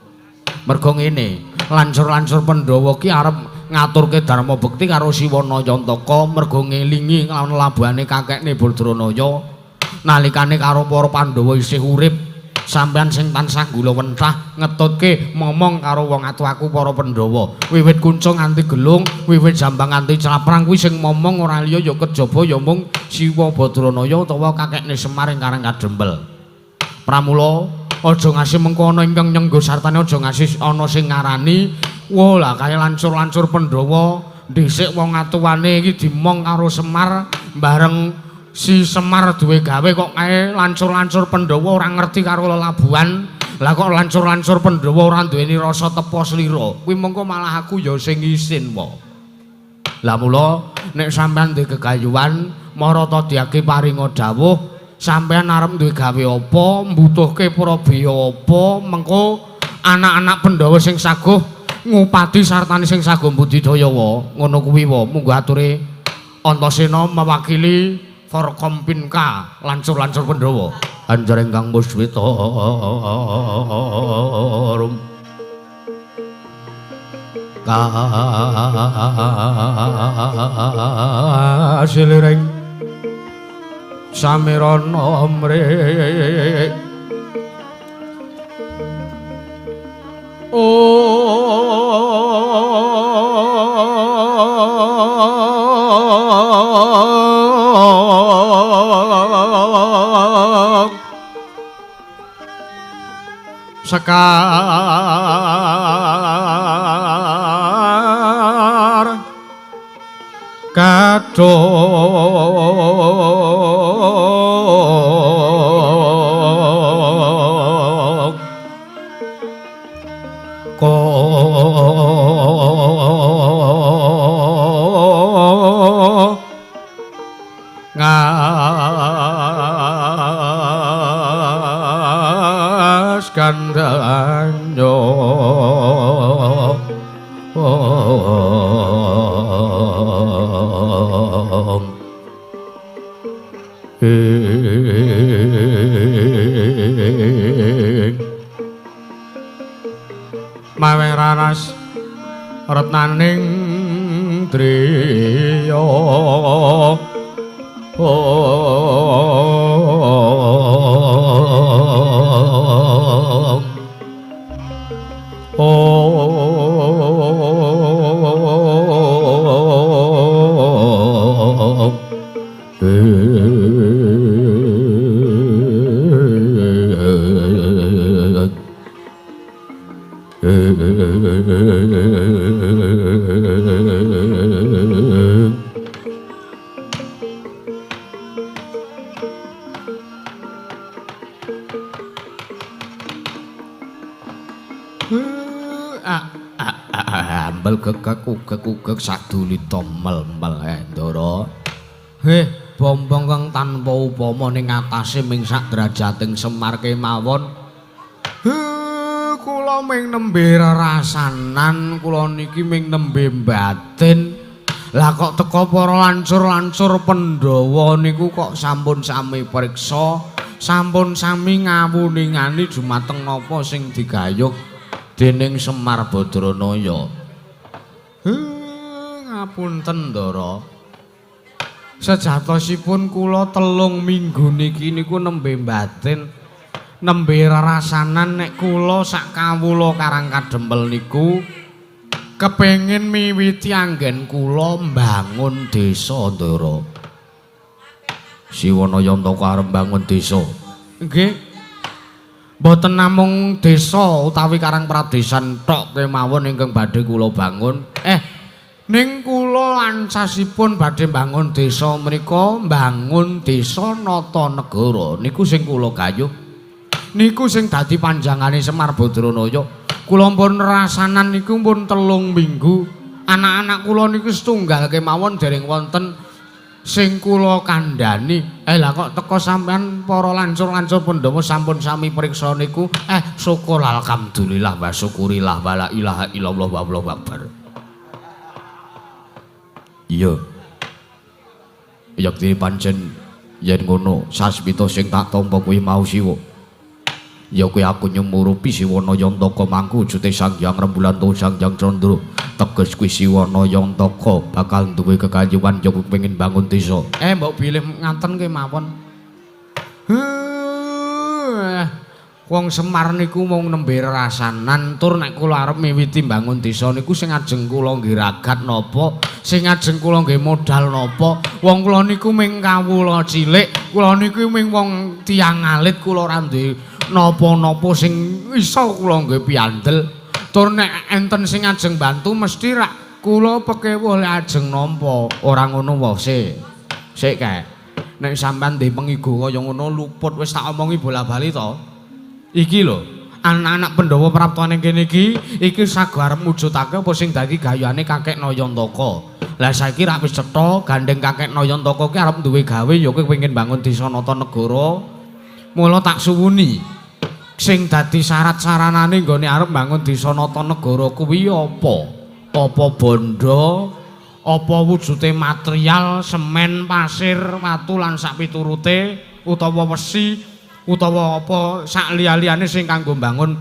Mergo ngene, lancur-lancur Pandhawa ki arep ngaturke dharma bekti karo Siwana Yantaka mergo ngelingi lawan labuhane kakekne Badranaya nalikane karo para Pandhawa isih urip. Sampean sing tansah gula wentah ngetutke momong karo wong atuh aku para Pandhawa. Wiwit kunca nganti gelung, wiwit jambang nganti claprang kuwi sing momong ora liya ya kejaba ya mung Siwa Badranaya utawa kakekne Semar ing Karang Kadempel. Pramula aja ngasi mengko ana ingkang nyenggo sartane aja ngasi ana sing ngarani, wah lah kae lancur-lancur Pandhawa dhisik wong atuwane iki dimong karo Semar bareng Si Semar duwe gawe kok kae lancur-lancur Pandhawa ora ngerti karo lelabuhan. Lah kok lancur-lancur Pandhawa ora duweni rasa tepa slira. Kuwi mengko malah aku ya sing isin wae. Lah mula nek sampean duwe gegayuhan marata diake paringa dawuh, sampean arep duwe gawe apa, mbutuhke prabeya apa, mengko anak-anak Pandhawa sing saguh ngupati sartane sing saguh budidaya wa. Ngono kuwi wa munggo ature Antasena mewakili Forkompinka lancur-lancur Pandhawa. Anjar ingkang muswita rum kasiliring samirana mrih Sekar kadung ko ngas kandhanyo maweh raras retnaning driya. Ambel gegek ugek-ugek sadulita mel-mel Ndara. Heh, bombong kang tanpa upama ning atase ming sak derajating Semar kemawon. Heh, kula ming nembe rerasanan, kula niki ming nembe batin. Lah kok teka para lancur-lancur Pandhawa niku kok sampun sami priksa, sampun sami ngawuningani dumateng napa sing digayuh dening Semar Badranaya. Ngapunten Ndara. Sejatosipun kula 3 minggu niki niku nembe batin, nembe rerasanan nek kula sak kawula Karang Kadempel niku kepengin miwiti anggen kula mbangun desa Ndara. Siwana Yantaka arep mbangun desa. Nggih. Mboten namung desa utawi Karang Pradesan tok kemawon ingkang badhe kula bangun. Ning kula lancasipun badhe mbangun desa menika mbangun desa nata negara niku sing kula gayuh. Niku sing dadi panjangane Semar Badranaya. Kula pun rasanan niku pun 3 minggu. Anak-anak kula niku setunggal kemawon dereng wonten sing kula kandhani. Lah kok teka sampean para lancur-lancur Pandhawa sampun sami priksa niku. Syukur alhamdulillah wa syukurillah wa la ilaha illallah wa allahu akbar. Iya. Yektine pancen yen ngono sasmita sing tak tampa kuwi mau siwa. Ya kuwi aku nyumurupi Siwana Yantaka mangku wujute Sang Hyang Rembulan utawa Sang Hyang Candra. Teges kuwi Siwana Yantaka bakal duwe kekayuan ya kuwi pengin bangun desa. Mbok bilih ngaten kemawon. Wong Semar niku mung nembe rasanan tur nek kula arep miwiti mbangun desa niku sing ajeng kula nggih ragat napa, sing ajeng kula nggih modal napa. Wong kula niku ming kawula cilik, kula niku ming wong tiyang alit, kula ora duwe napa-napa sing iso kula nggih piandel. Tur nek enten sing ajeng bantu mesti rak kula pekewuh lek ajeng nampa. Ora ngono wae sik. Sik kae. Nek sampean ndek pengigo kaya ngono luput, wis tak omongi bola-bali to. Iki lho, anak-anak Pandhawa praptane kene iki, iki sago arep mujudake apa sing dadi gayane Kakek Nayantaka. Lah saiki rak wis cetha, gandeng Kakek Nayantaka ki arep duwe gawe ya kowe pengen bangun desa nata negara. Mula tak suwuni. Sing dadi syarat saranane nggone arep bangun desa nata negara kuwi apa? Apa bondo? Apa wujude material, semen, pasir, watu lan sak piturute utawa wesi utawa apa sak liya-liyane sing kanggo mbangun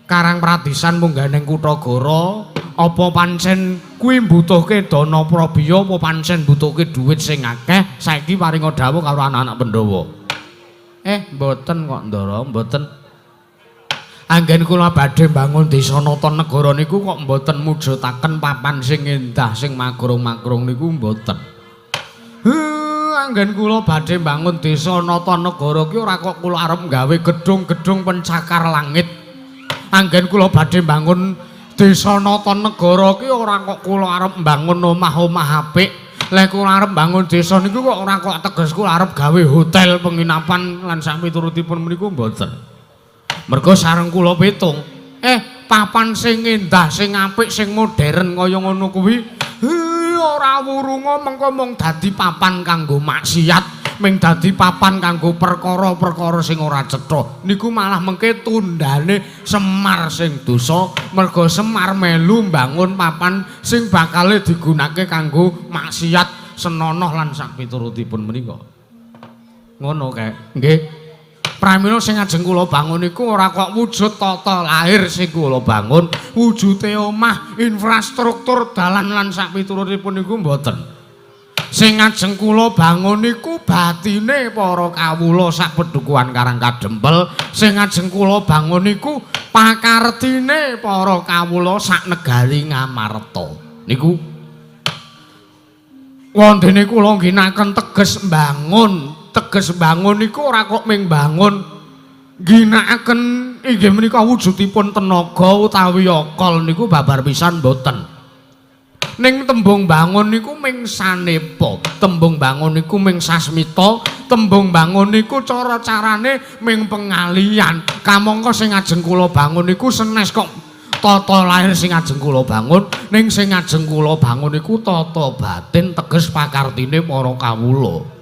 Karang Pradisan mungganing Kutagara? Apa pancen kuwi mbutuhke dana prabiya, apa pancen mbutuhke dhuwit sing akeh? Saiki paringa dawuh karo anak-anak Pandhawa. Mboten kok, Ndara, mboten. Anggen kula badhe mbangun desa nata negara niku kok mboten mujudaken papan sing endah sing magrong-magrong niku mboten. Anggen kula badhe mbangun desa nata negara ki ora kok kula arep gawe gedung-gedung pencakar langit. Anggen kula badhe mbangun desa nata negara ki ora kok kula arep mbangun omah-omah apik. Lek kula arep mbangun desa niku kok ora kok teges kula arep gawe hotel penginapan lan sak piturutipun meniku mboten. Mergo sareng kula pitung, papan sing endah, sing apik, sing modern kaya ngono kuwi ora wurunga mengko mung dadi papan kanggo maksiat, ming dadi papan kanggo perkara-perkara sing ora cetha. Niku malah mengke tundane Semar sing dosa, mergo Semar melu mbangun papan sing bakale digunakake kanggo maksiat senonoh lan sak piturutipun menika. Ngono kae. Nggih. Pramila sing ajeng kula bangun niku ora kok wujud tata lahir sing kula bangun, wujude omah, infrastruktur dalan lan sak piturutipun niku mboten. Sing ajeng kula bangun niku batine para kawula sak pedukuhan Karang Kadempel, sing ajeng kula bangun niku pakartine para kawula sak negari Ngamarta. Niku wondene kula ngginakaken teges mbangun. Teges bangun niku ora kok ming bangun, ngginakaken inggih menika wujudipun tenaga utawi akal niku babar pisan mboten. Ning tembung bangun niku ming sanepa, tembung bangun niku ming sasmita, tembung bangun niku cara-carane ming pengalian. Kamangka sing ajeng kula bangun niku senes kok tata lahir sing ajeng kula bangun, ning sing ajeng kula bangun niku tata batin teges pakartine para kawula.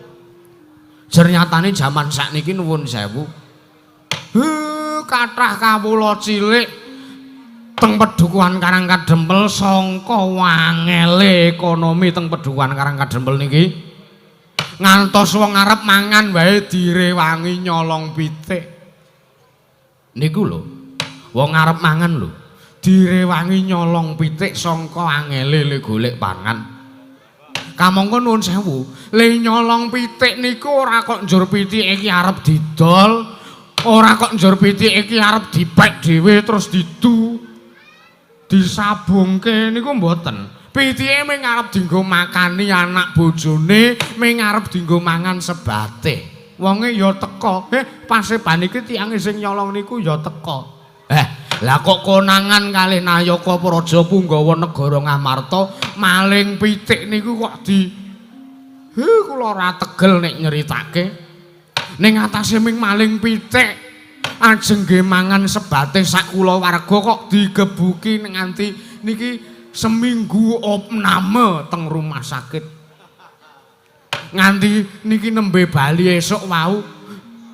Jernyatane jaman sakniki nuwun sewu. Kathah kawula cilik teng pedukuhan Karang Kadempel sangka wangele ekonomi teng pedukuhan Karang Kadempel niki. Ngantos wong arep mangan wae direwangi nyolong pitik. Niku lho. Wong arep mangan lho, direwangi nyolong pitik sangka angele le golek pangan. Kamangka nuwun sewu, le nyolong pitik niku ora kok njur pitike iki arep didol, ora kok njur pitike iki arep dipek dhewe terus didu disabungke niku mboten. Pitike ming arep dienggo makani anak bojone, ming arep dienggo mangan sebate. Wonge ya teka, paseban iki tiyange sing nyolong niku ya teka. Lah kok konangan kalih Nayaka Praja Punggawa negara Ngamarta maling pitik niku kok di kula ora tegel nek nyeritake. Ning atase ming maling pitik ajeng nggih mangan sebate sak kulawarga kok digebuki nganti niki seminggu opname teng rumah sakit. Nganti niki nembe bali esuk wau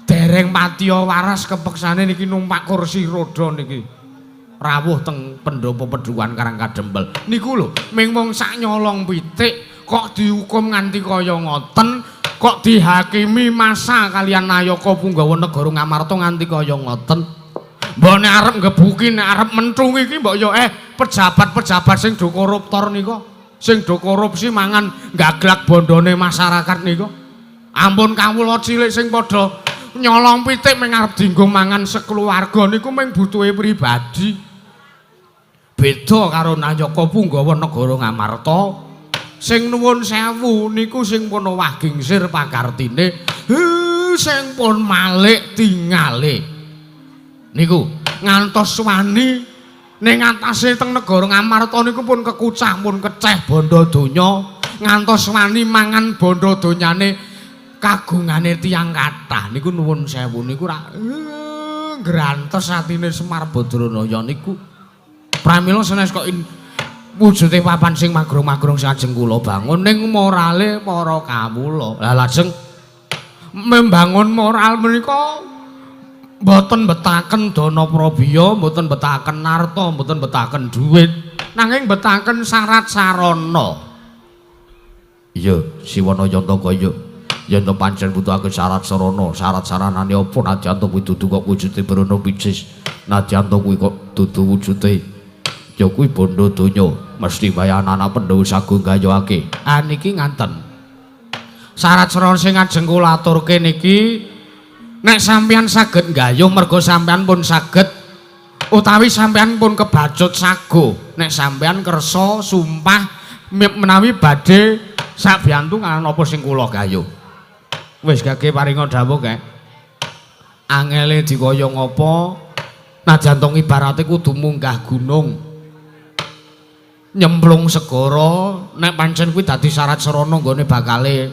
dereng patiya waras kepeksane niki numpak kursi roda niki rawuh teng pendopo pedukuhan Karang Kadempel. Niku lho ming wong sak nyolong pitik kok dihukum nganti kaya ngoten, kok dihakimi masa kalian Nayaka Punggawa negara Ngamarta nganti kaya ngoten. Mbok nek arep nggebuki, nek arep menthung iki mbok ya pejabat-pejabat sing do koruptor nika, sing do korupsi mangan gaglak bondone masyarakat nika. Ampun kawula cilik sing padha nyolong pitik ming arep dienggo mangan sekeluarga niku ming butuhe pribadi. Beda karo Nayaka Punggawa negara Ngamarta sing nuwun sewu niku sing pun owah gingsir pakartine, sing pun malik tingale. Niku ngantos wani ning atase teng negara Ngamarta niku pun kekucah pun keceh bondo donya, ngantos wani mangan bondo donyane kagungane tiyang kathah niku nuwun sewu niku rak grantes atine Semar Badranaya niku. Pramila senes kok wujude papan sing magrong-magrong sing ajeng kula bangun ning morale para kawula. Lah lajeng membangun moral menika mboten betaken dana prabiya, mboten betaken arta, mboten betaken dhuwit, nanging betaken syarat sarana. Iya, Siwana Yantaka iya. Yen to pancen butuhake syarat sarana, syarat saranane apa nadyan to kuwi dudu kok wujude brana picis. Nadyan to kuwi kok dudu wujude ya kuwi bondo donya, mesti wae anak-anak Pandhawa sagung gayuhake. Ah niki nganten. Syarat sarana sing ajeng kula aturke niki nek sampeyan saged nggayuh merga sampeyan pun saged utawi sampeyan pun kebacut sago. Nek sampeyan kersa sumpah menawi badhe sabiyantu apa sing kula gayuh. Wis gage paringa dawuh kek. Angele dikaya ngapa? Najan to ibarate kudu munggah gunung. Nyemplung segara, nek pancen kuwi dadi syarat sarana nggone bakale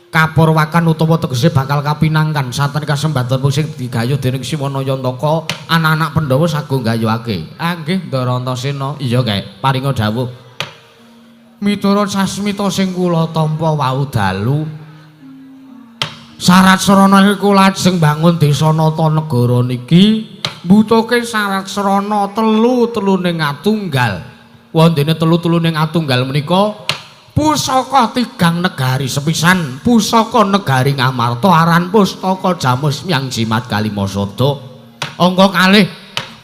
kapurwakan utawa tegese bakal kapinangkan santen kasembatan sing digayuh dening Siwana Yantaka, anak-anak Pandhawa sagung gayuhake. Ah nggih Ndara Antasena. Iya kek, paringa dawuh. Miturut sasmita sing kula tampa wau dalu, syarat sarana iku lajeng bangun desa nata negara niki mbutuhke syarat sarana telu-teluning atunggal. Wondene telu-teluning atunggal menika pusaka tigang negari sepisan, pusaka negari Ngamarta aran pustaka Jamus Myang Jimat Kalimasada. Angka kalih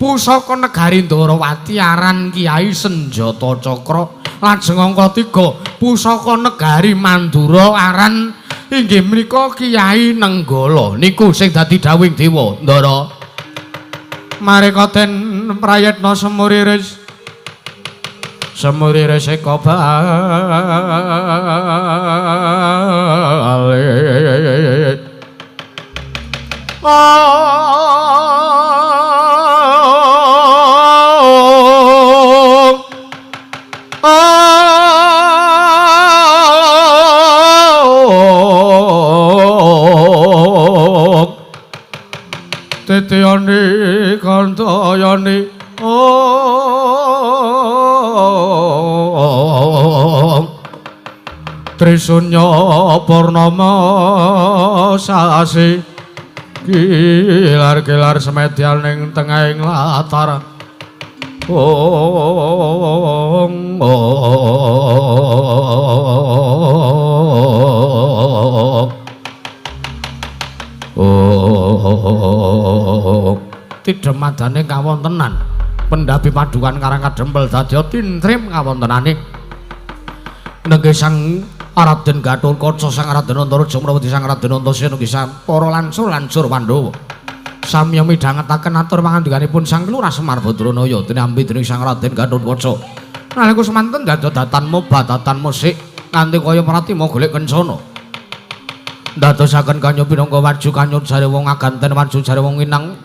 pusaka negari Ndorowati aran Kiai Senjata Cakra. Lajeng angka 3 pusaka negari Mandura aran inggih menika Kiai Nenggala. Niku sing dadi dawuhing dewa Ndara. Mareka den prayitna semuriris semuriris eka balik. Titiyani kantayani ong Trisunya purnama sasi kilar-kilar semedyan ning tengahing latar ong ong Tidhemadane kawontenan pendhapi padukan Karang Kadempel dadi tintrim kawontenane nenggih Sang Raden Gathotkaca, Sang Raden Antareja Mrawati, Sang Raden Antasena nggih para lansur-lansur Pandhawa. Samiya midhangetaken atur pangandikanipun Sang Lurah Semar Badranaya tinampi dening Sang Raden Gathotkaca. Nalika semanten dados datan moba datan musik nganti kaya pratima golek kencana. Ndadosaken kanya pinangka waju kanyut jare wong aganten waju jare wong nginang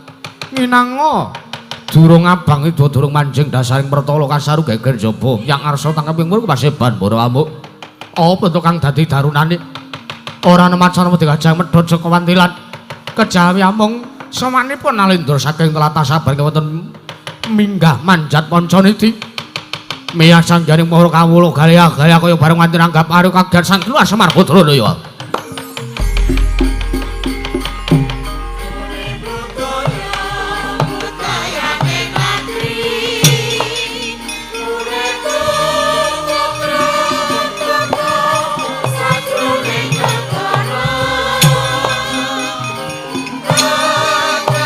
nginanga durung abang ida durung manjing dasaring pertala kasaru geger jaba yang arsa tangkeping mur paseban para amuk. Apa to kang dadi darunane ora ana macana wedi gajah medhot saka wantilan kejawi amung samanipun Nalendra saking tlatah sabar wonten minggah manjat pancaniti miyah sangjaning para kawula gaya-gaya kaya bareng nganti nanggap arep kaget Sang Lurah Semar Badranaya. Bye.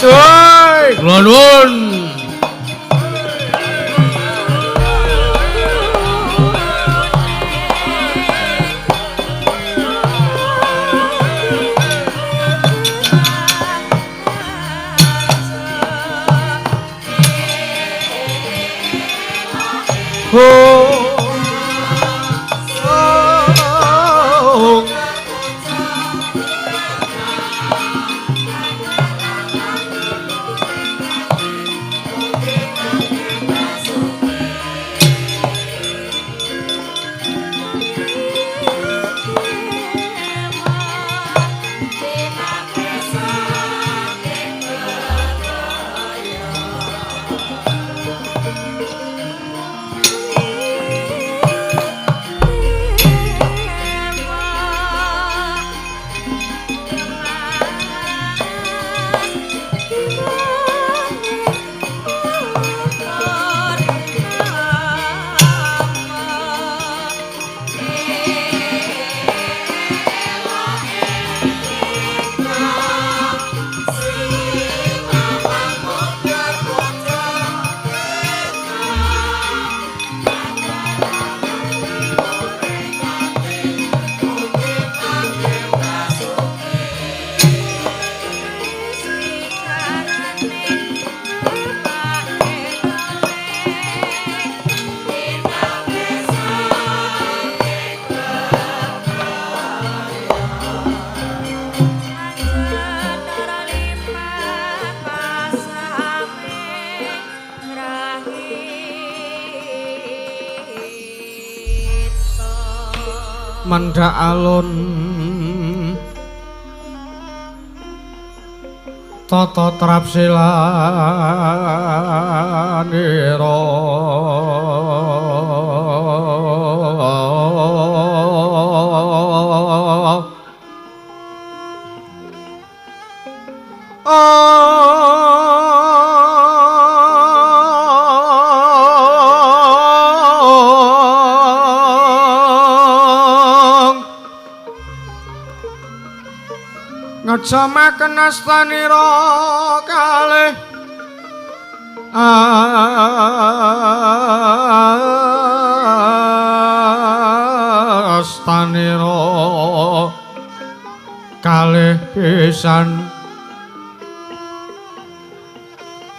Woi, kula nuwun. Manda alun tata trapsilanira ngejamaken astanira kalih astanira kalih pisan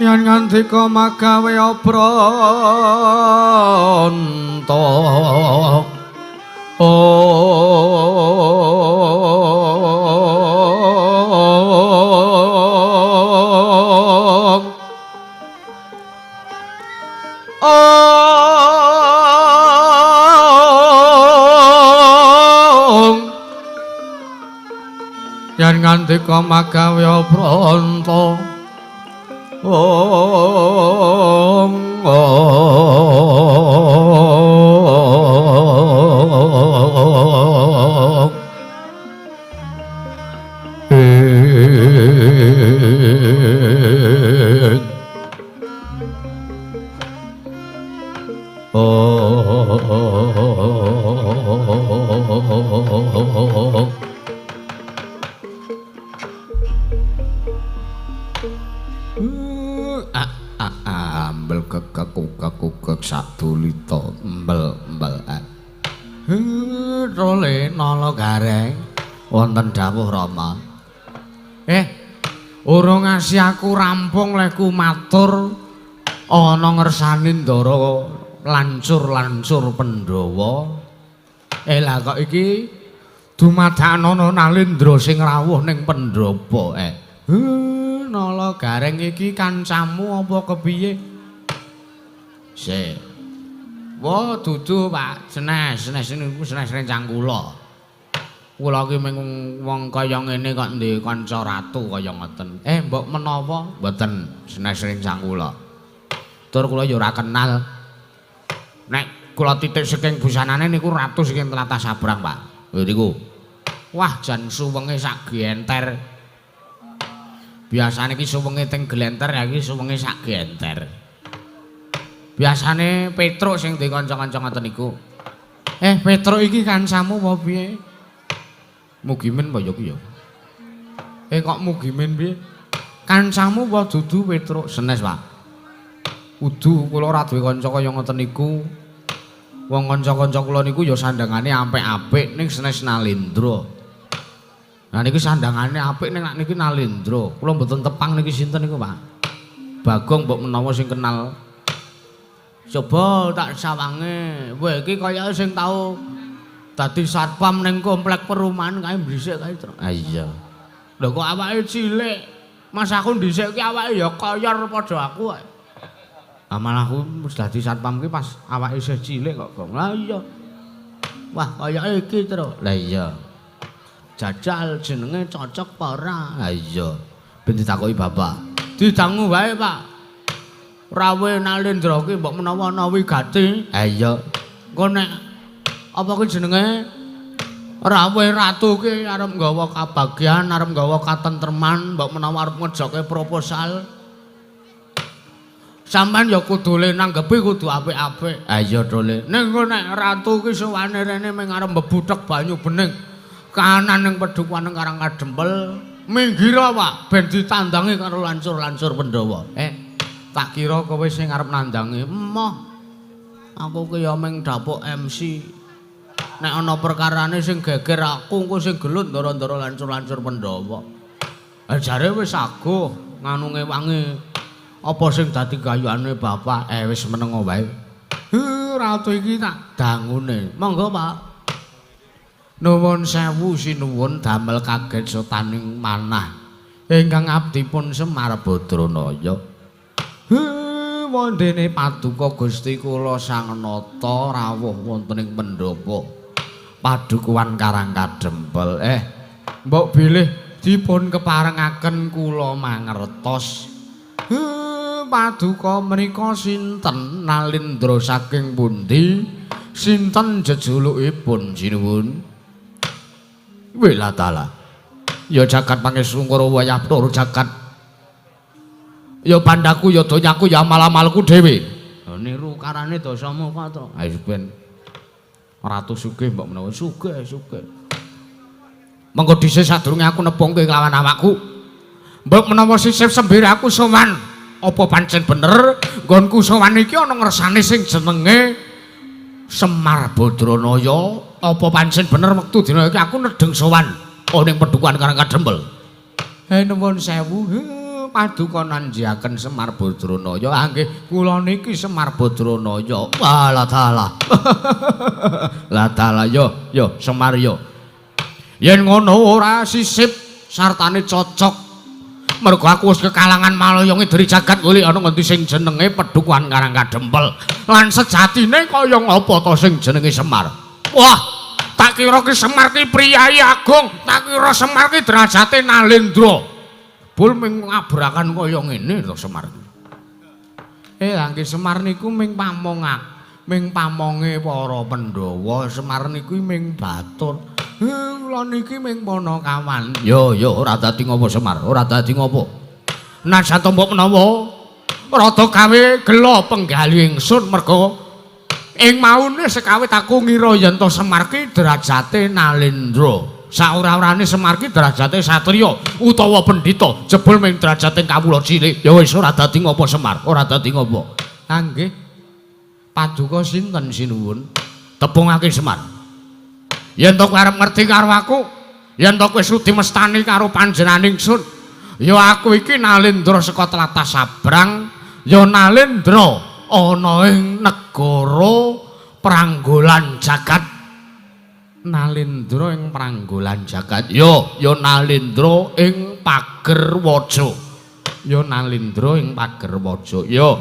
yen ngandika magawe obranta. Yen ngandika magawe obranta. Ong ong ing ong. Ambel kekek sadulita mbel mbel. Role nala gareng wonten dawuh Rama. Urung ngasih aku rampung lehku matur ana ngersani ndara lancur-lancur Pandhawa. Lah kok iki dumadakana Nalindra sing rawuh ning Pandhapa. Nala gareng iki kancamu apa kepiye? Sik. Wah, dudu, Pak. Senes, senes niku senes rencang kula. Kula iki mung wong kaya ngene kok ndek kanca ratu kaya ngoten. Mbok menawa mboten senes rencang kula. Tur kula ya ora kenal. Nek kula titik saking busanane niku ratu saking tlatah Sabrang, Pak. Lho niku. Wah, jan suwenge sak genter. Biasane iki suwenge teng glenter, ya iki suwenge sak genter. Biasane Petruk sing duwe kanca-kanca ngoten niku. Petruk iki kancamu apa piye? Mugimin apa ya ki ya? Kok Mugimin piye? Kancamu apa dudu Petruk? Senes, Pak. Udu kula ora duwe kanca kaya ngoten niku. Wong kanca-kanca kula niku ya sandangane apik-apik ning senes Nalendra. Nah niki sandangane apik ning niki Nalendra. Kula mboten tepang niki sinten niku, Pak. Bagong mbok menawa sing kenal. Coba tak sawange. Wah iki kaya sing tau dadi satpam ning komplek perumahan kae dhisik kae, Tru. Ah iya. Lho kok awake cilik. Mas aku dhisik ki awake ya koyor padha aku kok. Ah malah aku wis dadi satpam ki pas awake isih cilik kok, Gong. Lah iya. Wah, kayake iki, Tru. Lah iya. Jajal jenenge cocok apa ora? Lah iya. Ben ditakoki bapak. Didangu wae, Pak. Rawe Nalendra ki mbok menawa ana wigati. Ha iya. Engko nek apa ki jenenge Rawe Ratu ki arep nggawa kabagyan, arep nggawa katentreman, mbok menawa arep ngejoke proposal. Sampeyan ya kudu le nanggepi kudu apik-apik. Ha iya to le. Ning engko nek ratu ki sowane rene ming arep mbebuthek banyu bening kanan ning pedukuhan Karang Kadempel, minggir Pak, ben ditandangi karo lancur-lancur Pandhawa. Tak kira kowe sing arep nandangi. Emoh. Aku ki ya ming dapuk MC. Nek ana perkarane sing geger aku, engko sing gelut ndara-ndara lancur-lancur Pandhawa. Jare wis aguh nganu ngewangi. Apa sing dadi gayane bapak? Wis menengo wae. Ratu iki tak dangune. Monggo, Pak. Nuwun sewu sinuwun damel kaget sotaning manah ingkang abdipun Semar Badranaya. Wondene paduka Gusti kula Sang Nata rawuh wonten ing pendhapa Padukuhan Karang Kadempel. Mbok bilih dipun keparengaken kula mangertos. Paduka menika sinten Nalendra saking pundi? Sinten jejulukipun sinuwun? Wilatala. Ya jagat pangesungkara wayah tur jagat. Ya pandaku ya donyaku ya amal-amalku dhewe. Niru karane dasamuka to. Ayo ben ratu sugih mbok menawa sugih sugih. Mengko dhisik sadurunge aku nepungke kelawan awakku. Mbok menawa sisip sembir aku sowan. Apa pancen bener nggonku sowan iki ana ngersane sing jenenge Semar Badranaya? Apa pancen bener wektu dina iki aku nedheng sowan ana ning pedukuhan Karang Kadempel? Nuwun sewu. Paduka nanjiaken Semar Badranaya. Ah nggih, kula niki Semar Badranaya. Walah dalah. Lah dalah yo, yo Semar yo. Yen ngono ora sisip sartane cocok. Mergo aku wis kekalangan malaya ngideri jagat golek ana ngendi sing jenenge Pedukuhan Karang Kadempel. Lan sejatine kaya ngapa to sing jenenge Semar? Wah, tak kira ki Semar ki priyayi agung, tak kira Semar ki derajate Nalendra. Bul ming abrakan kaya ngene to Semar. Lah nggih Semar niku ming pamongak, ming pamonge para Pandhawa. Semar niku ming batur. Kula niki ming panakawan. Yo yo ora dadi ngopo Semar, ora dadi ngopo. Najan to mbok menawa rada gawe gela penggali ingsun merga ing maune sekawit aku ngira yen to Semar ki derajate Nalendra. Saora-orane Semar ki derajate satriya utawa pendhita, jebul ming derajate kawula cilik. Ya wis ora dadi ngopo Semar, ora dadi ngopo. Ha nggih. Paduka sinten sinuwun? Tepungake Semar. Yen to kowe arep ngerti karo aku, yen to kowe sudi mestani karo panjenengan ingsun, ya aku iki Nalendra saka tlatah Sabrang, ya Nalendra ana ing negara Pranggolan Jagat. Nalendra ing Pranggolan Jagat. Ya, ya Nalendra ing Pagerwaja. Ya Nalendra ing Pagerwaja. Ya.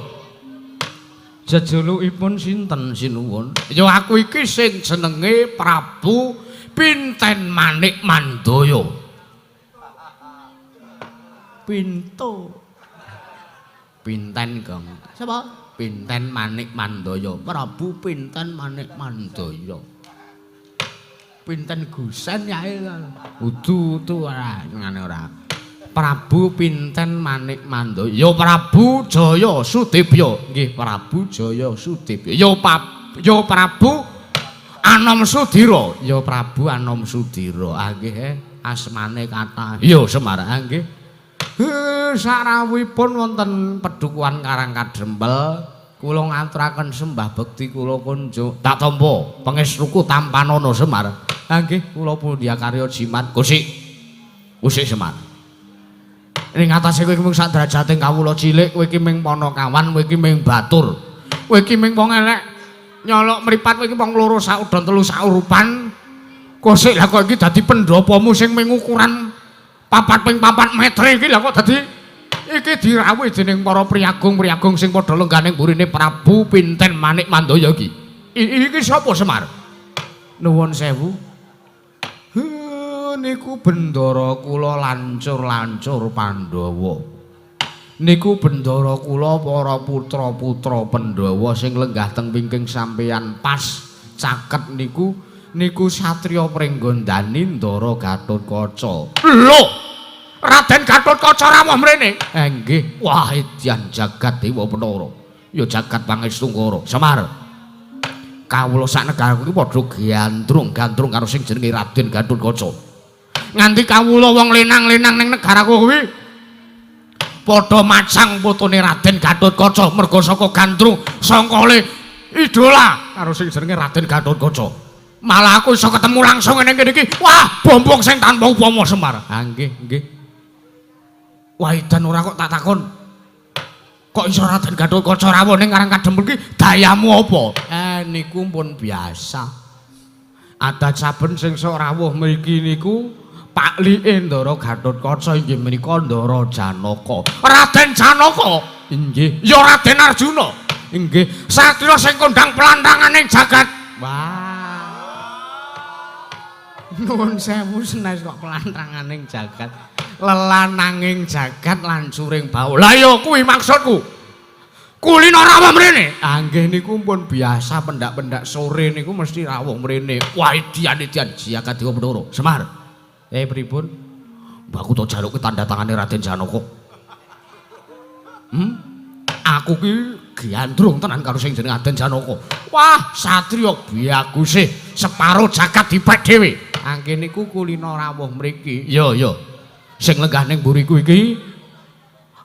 Jejulukipun sinten sinuwun? Ya aku iki sing jenenge Prabu Pinten Manik Mandaya. Pinto. Pinten, Gong. Sapa? Pinten Manik Mandaya. Prabu Pinten Manik Mandaya. Pinten Gusen yae. Udu udu ora ngene ora. Prabu Pinten Manik Mandaya. Ya Prabu Jaya Sudibya. Nggih Prabu Jaya Sudibya. Ya ya Prabu Anom Sudira. Ya Prabu Anom Sudira. Ah nggih asmane kathah. Ya Semar. Ah nggih. Sarawuhipun wonten Pedukuhan Karang Kadrempel, kula ngaturaken sembah bekti kula kunjuk. Tak tampa pangestuku tampanana Semar. Ha nggih, kula pundhya karya jimat. Kusik. Kusik Semar. Ning atase kowe iki mung sak derajating kawula cilik, kowe iki mung panakawan, kowe iki mung batur. Kowe iki mung wong elek nyolok mripat, kowe iki wong loro saudon telu saurupan. Kosik lah kok iki dadi pendopomu sing mung ukuran 4 ping 4 meter iki lah kok dadi iki dirawuhi dening para priyagung-priyagung sing padha lengganing burine Prabu Pinten Manik Mandaya iki. Iki sapa Semar? Nuwun sewu. Niku bendara kula lancur-lancur Pandhawa. Niku bendara kula para putra-putra Pandhawa sing lenggah teng wingking sampeyan pas caket niku niku satriya Pringgondani Ndara Gatotkaca. Lho, Raden Gatotkaca rawuh mrene? Nggih. Wah, edan jagat Dewa Petara. Ya jagat Pangestungkara. Semar. Kawula sak negara iki padha gandrung-gandrung karo sing jenenge Raden Gatotkaca. Nganti kawula wong lenang-lenang ning negaraku kuwi padha macang putune Raden Gatotkaca merga saka gandrung sangkale idola karo sing jenenge Raden Gatotkaca. Malah aku iso ketemu langsung ning kene iki. Wah, bombong sing tanpa upama Semar. Ha nggih, nggih. Wah, edan ora kok tak takon. Kok iso Raden Gatotkaca rawuh ning Karang Kadempel iki dayamu apa? Niku pun biasa. Adat saben sing sok rawuh mriki niku paklike Ndara Gatotkaca inggih menika Ndara Janaka. Raden Janaka? Inggih. Ya Raden Arjuna. Inggih. Satriya sing kondang pelantanganing jagat. Wah. Nuwun sewu senes kok pelantanganing jagat. Lelananging jagat lancuring bau. Lah ya kuwi maksudku. Kulino rawuh mrene. Ah nggih niku pun biasa pendak-pendak sore niku mesti rawuh mrene. Wah, edian-edian jagat Dewa Petara. Semar. Pripun? Mbah aku to jaluke tanda tangane Raden Janaka. Aku ki gandrung tenan karo sing jenenge Raden Janaka. Wah, satriya baguse separo jagat dipek dhewe. Angke niku kulino rawuh mriki. Ya, ya. Sing lenggah ning mburiku iki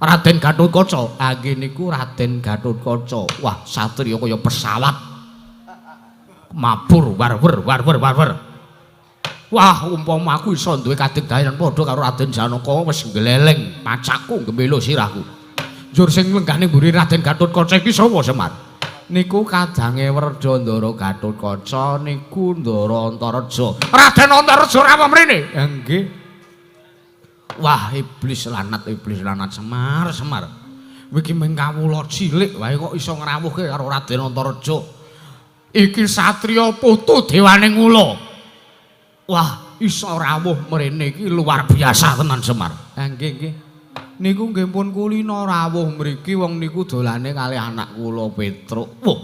Raden Gatotkaca. Angke niku Raden Gatotkaca. Wah, satriya kaya pesawat. Mabur warwer warwer warwer. Wah, umpama aku iso duwe kadigdayan padha karo Raden Janaka wis gleleng pacakku gemelo sirahku. Njur sing lenggah ning mburi Raden Gatotkaca iki sapa Semar? Niku kadange Werda Ndara Gatotkaca niku Ndara Antareja. Raden Antareja rawuh mrene? Nggih. Wah, iblis lanat Semar, Semar. Iki mung kawula cilik wae kok iso ngrawuhke karo Raden Antareja. Iki satriya putu dewaning ula. Wah, iso rawuh mrene iki luar biasa tenan Semar. Ha nggih, nggih. Niku nggih pun kulino rawuh mriki wong niku dolane kalih anak kula Petruk. Wah.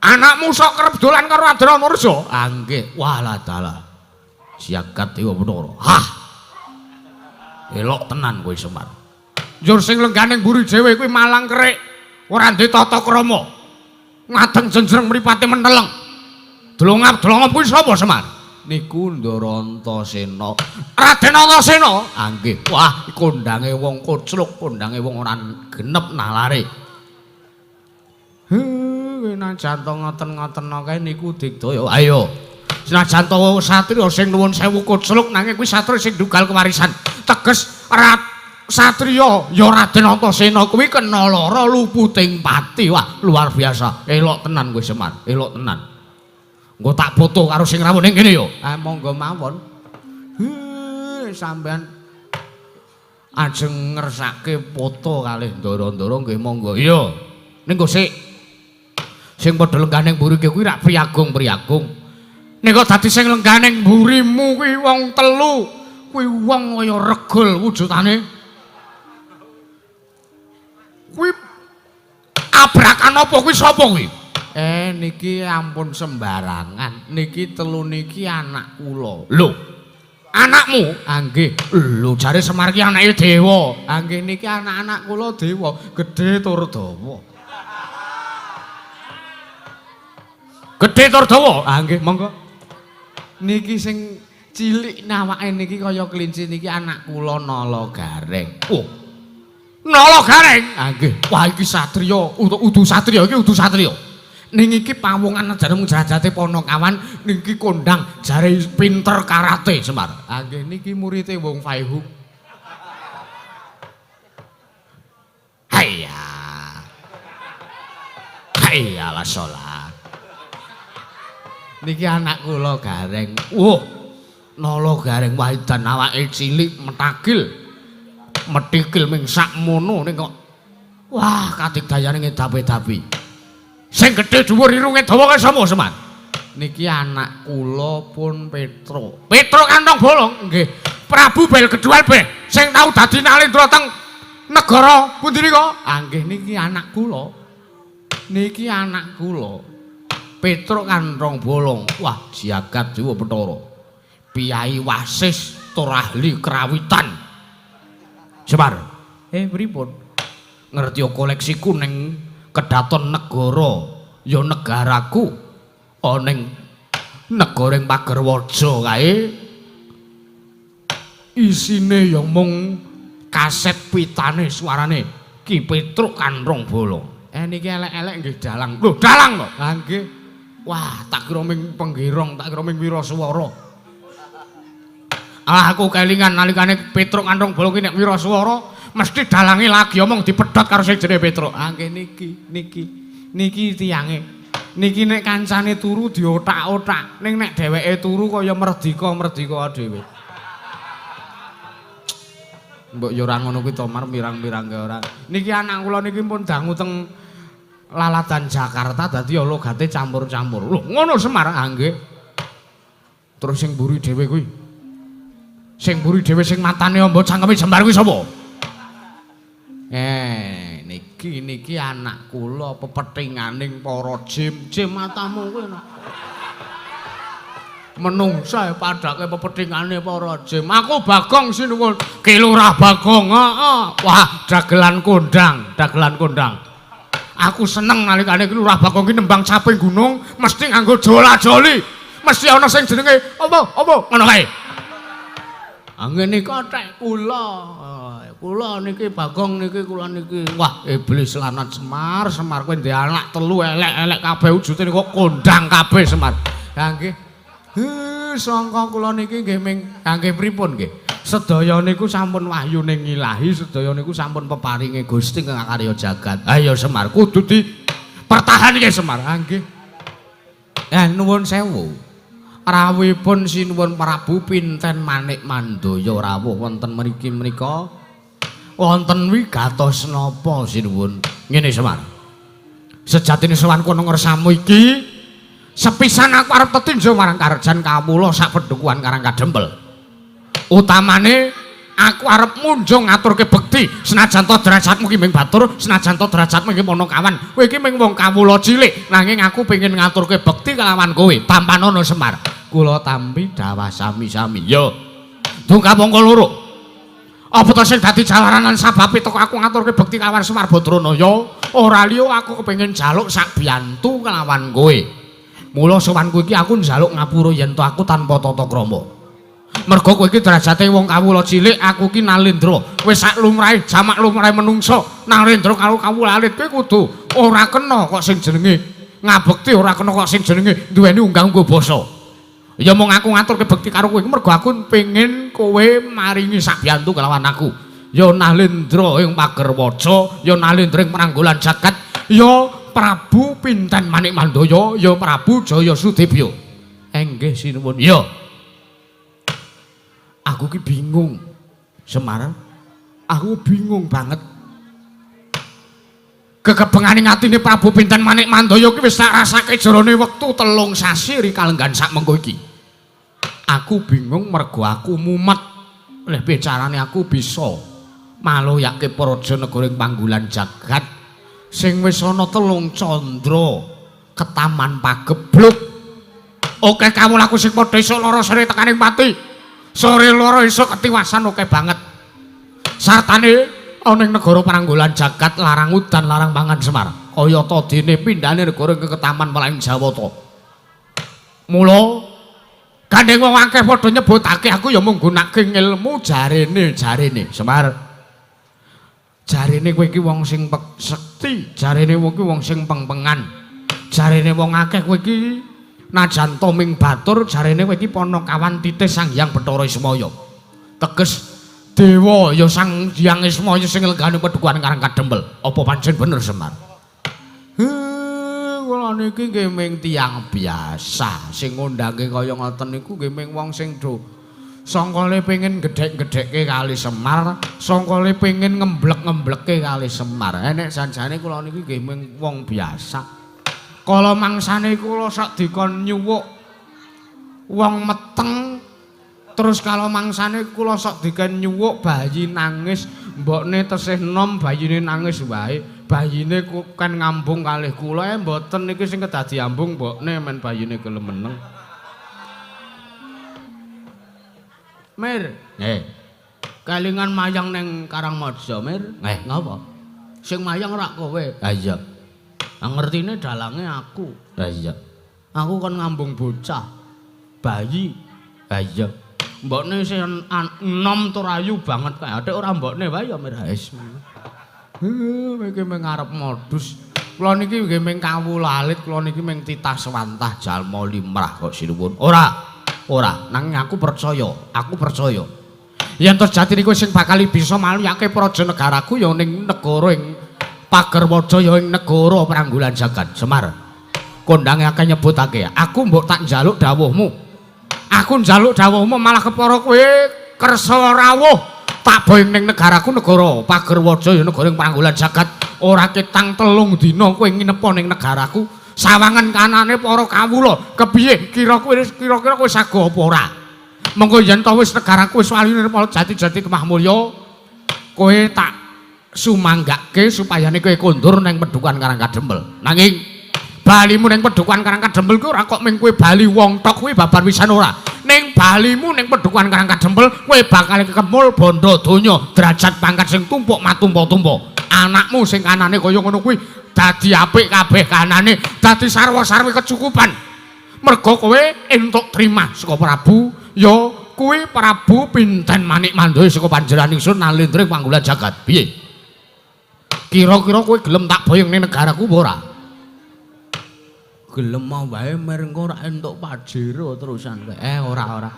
Anakmu sok kerep dolan karo Raden Antareja? Ha nggih. Wah lah dalah. Jagat Dewa Petara. Hah. Elok tenan kowe Semar. Njur sing lenggah ning mburi dhewe kuwi malang kerik. Ora ndek tata krama. Ngadeng jenjreng mripate menteleng. Dlongap-dlongop kuwi sapa Semar? Niku Ndara Antasena. Raden Antasena? Ah nggih. Wah, kondange wong kocluk, kondange wong ora genep nalare. Heh, najan to ngoten-ngoten kae niku digdaya. Ayo. Senajan to satriya sing nuwun sewu kocluk nanging kuwi satriya sing ndugal kewarisan. Teges satriya ya Raden Antasena kuwi kena lara luputing pati. Wah, luar biasa. Elok tenan kowe Semar, elok tenan. Engko tak foto karo sing rawuh ning kene ya. Ah monggo mawon. Heh, sampean ajeng ngersake foto kalih ndara-ndara nggih monggo. Iya. Ning kok sik sing padha lenggah ning mburi kuwi rak priyagung-priyagung. Ning kok dadi sing lenggah ning mburimu kuwi wong telu, kuwi wong kaya regul wujudane. Kuwi abrakan apa kuwi sapa kuwi? Niki ampun sembarangan. Niki telu niki anak kula. Lho, anakmu? Ah nggih. Lho, jare Semar ki anake dewa. Ah nggih niki anak-anak kula dewa, gedhe tur dawa. Gedhe tur dawa? Ah nggih, monggo. Niki sing Cilik nawake niki kaya kelinci niki anak kula Nala Gareng. Oh. Nala Gareng. Ah nggih. Wah iki satriya, udu satriya iki udu satriya. Ning iki pawongan jare mung derajate Ponokawan niki kondang jare pinter karate Semar. Ah nggih niki murite Wong Fai Hung. Hayya. Hayya la sholat. Niki anak kula Gareng. Wah, Nala Gareng waedan awake cilik metakil. Metikil ming sakmono ning kok wah kadigdayane ngedapi-dapi. Sing gedhe dhuwur irunge dawa kaya sapa Semar? Niki anak kula pun Petruk. Petruk kantong bolong nggih. Prabu Bel Gedhual beh sing tau dadi nalendra teng negara pundi nika? Ah nggih niki anak kula. Niki anak kula. Petruk kantong bolong. Wah, jagat dewa Bathara. Piyai wasis tur ahli krawitan. Semar. Pripun? Ngerti koleksiku ning kedaton negara ya negaraku ana ning negara ing Pagerwaja kae isine ya mung kaset pitane suarane Ki Petruk Kanthong Bolong. Niki elek-elek nggih dalang. Lho, dalang lho. Ha nggih. Wah, tak kira ming penggerong, tak kira ming wiraswara. Ah, aku kelingan nalikane Petruk Kanthong Bolong ki nek wiraswara mesti dalange lagi omong dipedhot karo sing jenenge Petruk. Ah nggih niki, niki. Niki tiyange. Niki nek kancane turu diotak-otak, ning nek dheweke turu kaya merdika-merdika dhewe. Mbok ya ora ngono kuwi to, Mar, mirang-mirang ora. Niki anak kula niki pun dangu teng laladan Jakarta dadi ya logate campur-campur. Lho, ngono Semar? Ah nggih. Terus sing mburi dhewe kuwi. Sing mburi dhewe sing matane amba cangkeme jembar kuwi sapa? Niki niki anak kula pepethinganing para jim-jim matamu kuwi. Menungsa padake pepethingane para jim. Aku Bagong sinuwun. Ki Lurah Bagong. Heeh. Wah, dagelan kondang, dagelan kondang. Aku seneng nalikane Ki Lurah Bagong ki nembang caping gunung mesti nganggo jola-joli. Mesti ana sing jenenge apa? Apa? Ngono kae. Ah ngene kok tek kula. Kula niki Bagong niki kula niki. Wah, iblis lanat Semar, Semar kowe ndek anak telu elek-elek kabeh wujude kok kondang kabeh Semar. Ha nggih. Sangka kula niki nggih ming kangge pripun nggih? Sedaya niku sampun wahyuning Ilahi, sedaya niku sampun peparinge Gusti ingkang akarya jagat. Ayo Semar kudu dipertahanke Semar. Ha nggih. Nuwun sewu. Rawuhipun sinuwun Prabu Pinten Manik Mandaya rawuh wonten mriki menika wonten wigatos napa sinuwun? Ngene Semar. Sejatine sowanku ana ngersamu iki sepisan aku arep tetinju marang karajan kawula sak pendhukuhan Karang Kadempel. Utamane aku arep munjung ngaturke bekti senajan to derajatmu ki ming batur, senajan to derajatmu iki Ponokawan. Kowe iki ming wong kawula cilik, nanging aku pengin ngaturke bekti kelawan kowe. Tampanono Semar. Kula tampi dawah sami-sami. Yo. Dungkap angka loro. Apa to sing dadi jalaran lan sababe teko aku ngaturke bekti kelawan Semar Badranaya? Ora liya aku kepengin njaluk sak biyantu kelawan kowe. Mula sowanku iki aku njaluk ngapura yen to aku tanpa tata krama. Merga kowe iki derajate wong kawula cilik, aku iki nalendra. Wis sak lumrahe jamak lumrahe menungsa, nalendra karo kawula alit kowe kudu ora kena kok sing jenenge ngabekti, ora kena kok sing jenenge duweni unggah-ungguh basa. Ya mung aku ngaturke bekti karo kowe iku mergo aku pengin kowe maringi sak biyantu kelawan aku. Ya nalendra ing Pagerwaja, ya nalendra ing Pranggolan jagat, ya Prabu Pinten Manik Mandaya, ya Prabu Jaya Sudebya. Enggih sinuwun. Ya. Aku ki bingung. Semar. Aku bingung banget. Kekebengane atine Prabu Pinten Manik Mandaya ki wis tak rasake jerone wektu 3 sasi rikalenggan sak mengko iki. Aku bingung mergo aku mumet. Leh bicarane aku bisa maloyake praja negara ing Panggulan jagat sing wis ana 3 candra ketaman pagebluk. Oke kawulaku sing padha esuk lara sore tekaning pati. Sore lara esuk ketiwasan oke banget. Sartane ana ing negara Pranggolan jagat larang udan larang pangan Semar. Kayata dene pindhane negara ing ketaman melaing Jawata. Mula Gandeng wong akeh padha nyebutake aku ya mung nggunakake ilmu jarene, jarene. Semar. Jarene kowe iki wong sing sekti, jarene kowe iki wong sing pengpengan. Jarene wong akeh kowe iki najan toming batur, jarene kowe iki panakawan titih Sang Hyang Bathara Ismaya. Teges dewa ya Sang Hyang Ismaya sing lenggane Padukuhan Karang Kadempel. Apa pancen bener Semar? Kula niki nggih ming tiyang biasa sing ngundangke kaya ngoten niku nggih ming wong sing do sangkale pengin gedhek-gedhekke kali Semar, sangkale pengin ngemblek-ngembleke kali Semar. Nek janjane kula niki nggih ming wong biasa. Kala mangsane kula sak dikon nyuwuk wong meteng, terus kala mangsane kula sok dikon nyuwuk bayi nangis, mbokne tesih enom bayine nangis wae. Bayine kan ngambung kalih kula, mboten niki sing kedah diambung mbokne men bayine gelem meneng. Mir, nggih. Kelingan mayang ning Karangmaja, Mir. Nggih, ngapa? Sing mayang rak kowe. Ha iya. Ha ngertine dalange aku. Ha iya. Aku kon ngambung bocah bayi. Ha iya. Mbokne sing enom tur ayu banget kae. Atik ora mbokne wae ya Mir. Wis. Iki mung arep modus. Kula niki nggih mung kawula alit, kula niki mung titah sewantah jalma limrah kok sinuwun. Ora. Ora, nanging aku percaya, aku percaya. Yen to jatine kowe sing bakal bisa maluyake praja negaraku ya ning negara ing Pagerwaja ya ing negara Pranggulan Jagat. Semar. Kondange akeh nyebutake, aku mbok tak njaluk dawuhmu. Aku njaluk dawuhmu malah kepara kowe kersa rawuh. Tak boyong ning negaraku negara Pagerwaja ya negara ing Pranggulan Jagat. Ora ketang 3 dina kowe nginepa ning negaraku. Sawangan kanane para kawula kepiye kira-kira kowe sago apa ora? Mengko yen to wis negaraku wis wali nirmala jati-jati kemah mulya, kowe tak sumanggake supayane kowe kondur ning Padukuhan Karang Kadempel. Nanging balimu ning Padukuhan Karang Kadempel kuwi ora kok mung kowe bali wong tok kuwi babar pisan ora. Ning balimu ning Padukuhan Karang Kadempel kowe bakal kekemul bondo donya, derajat pangkat sing tumpuk matumpa-tumpa. Anakmu sing kanane kaya ngono kuwi dadi apik kabeh kanane, dadi sarwa-sarwi kecukupan. Merga kowe entuk trima saka Prabu, ya kuwi Prabu Pinten Manik Mandaya saka panjenengan ingsun nalendra Panggulan Jagat. Piye? Kira-kira kowe gelem tak boyong ning negaraku apa ora? Gelem wae mer engko ora entuk pajero terusan kowe. Ora ora.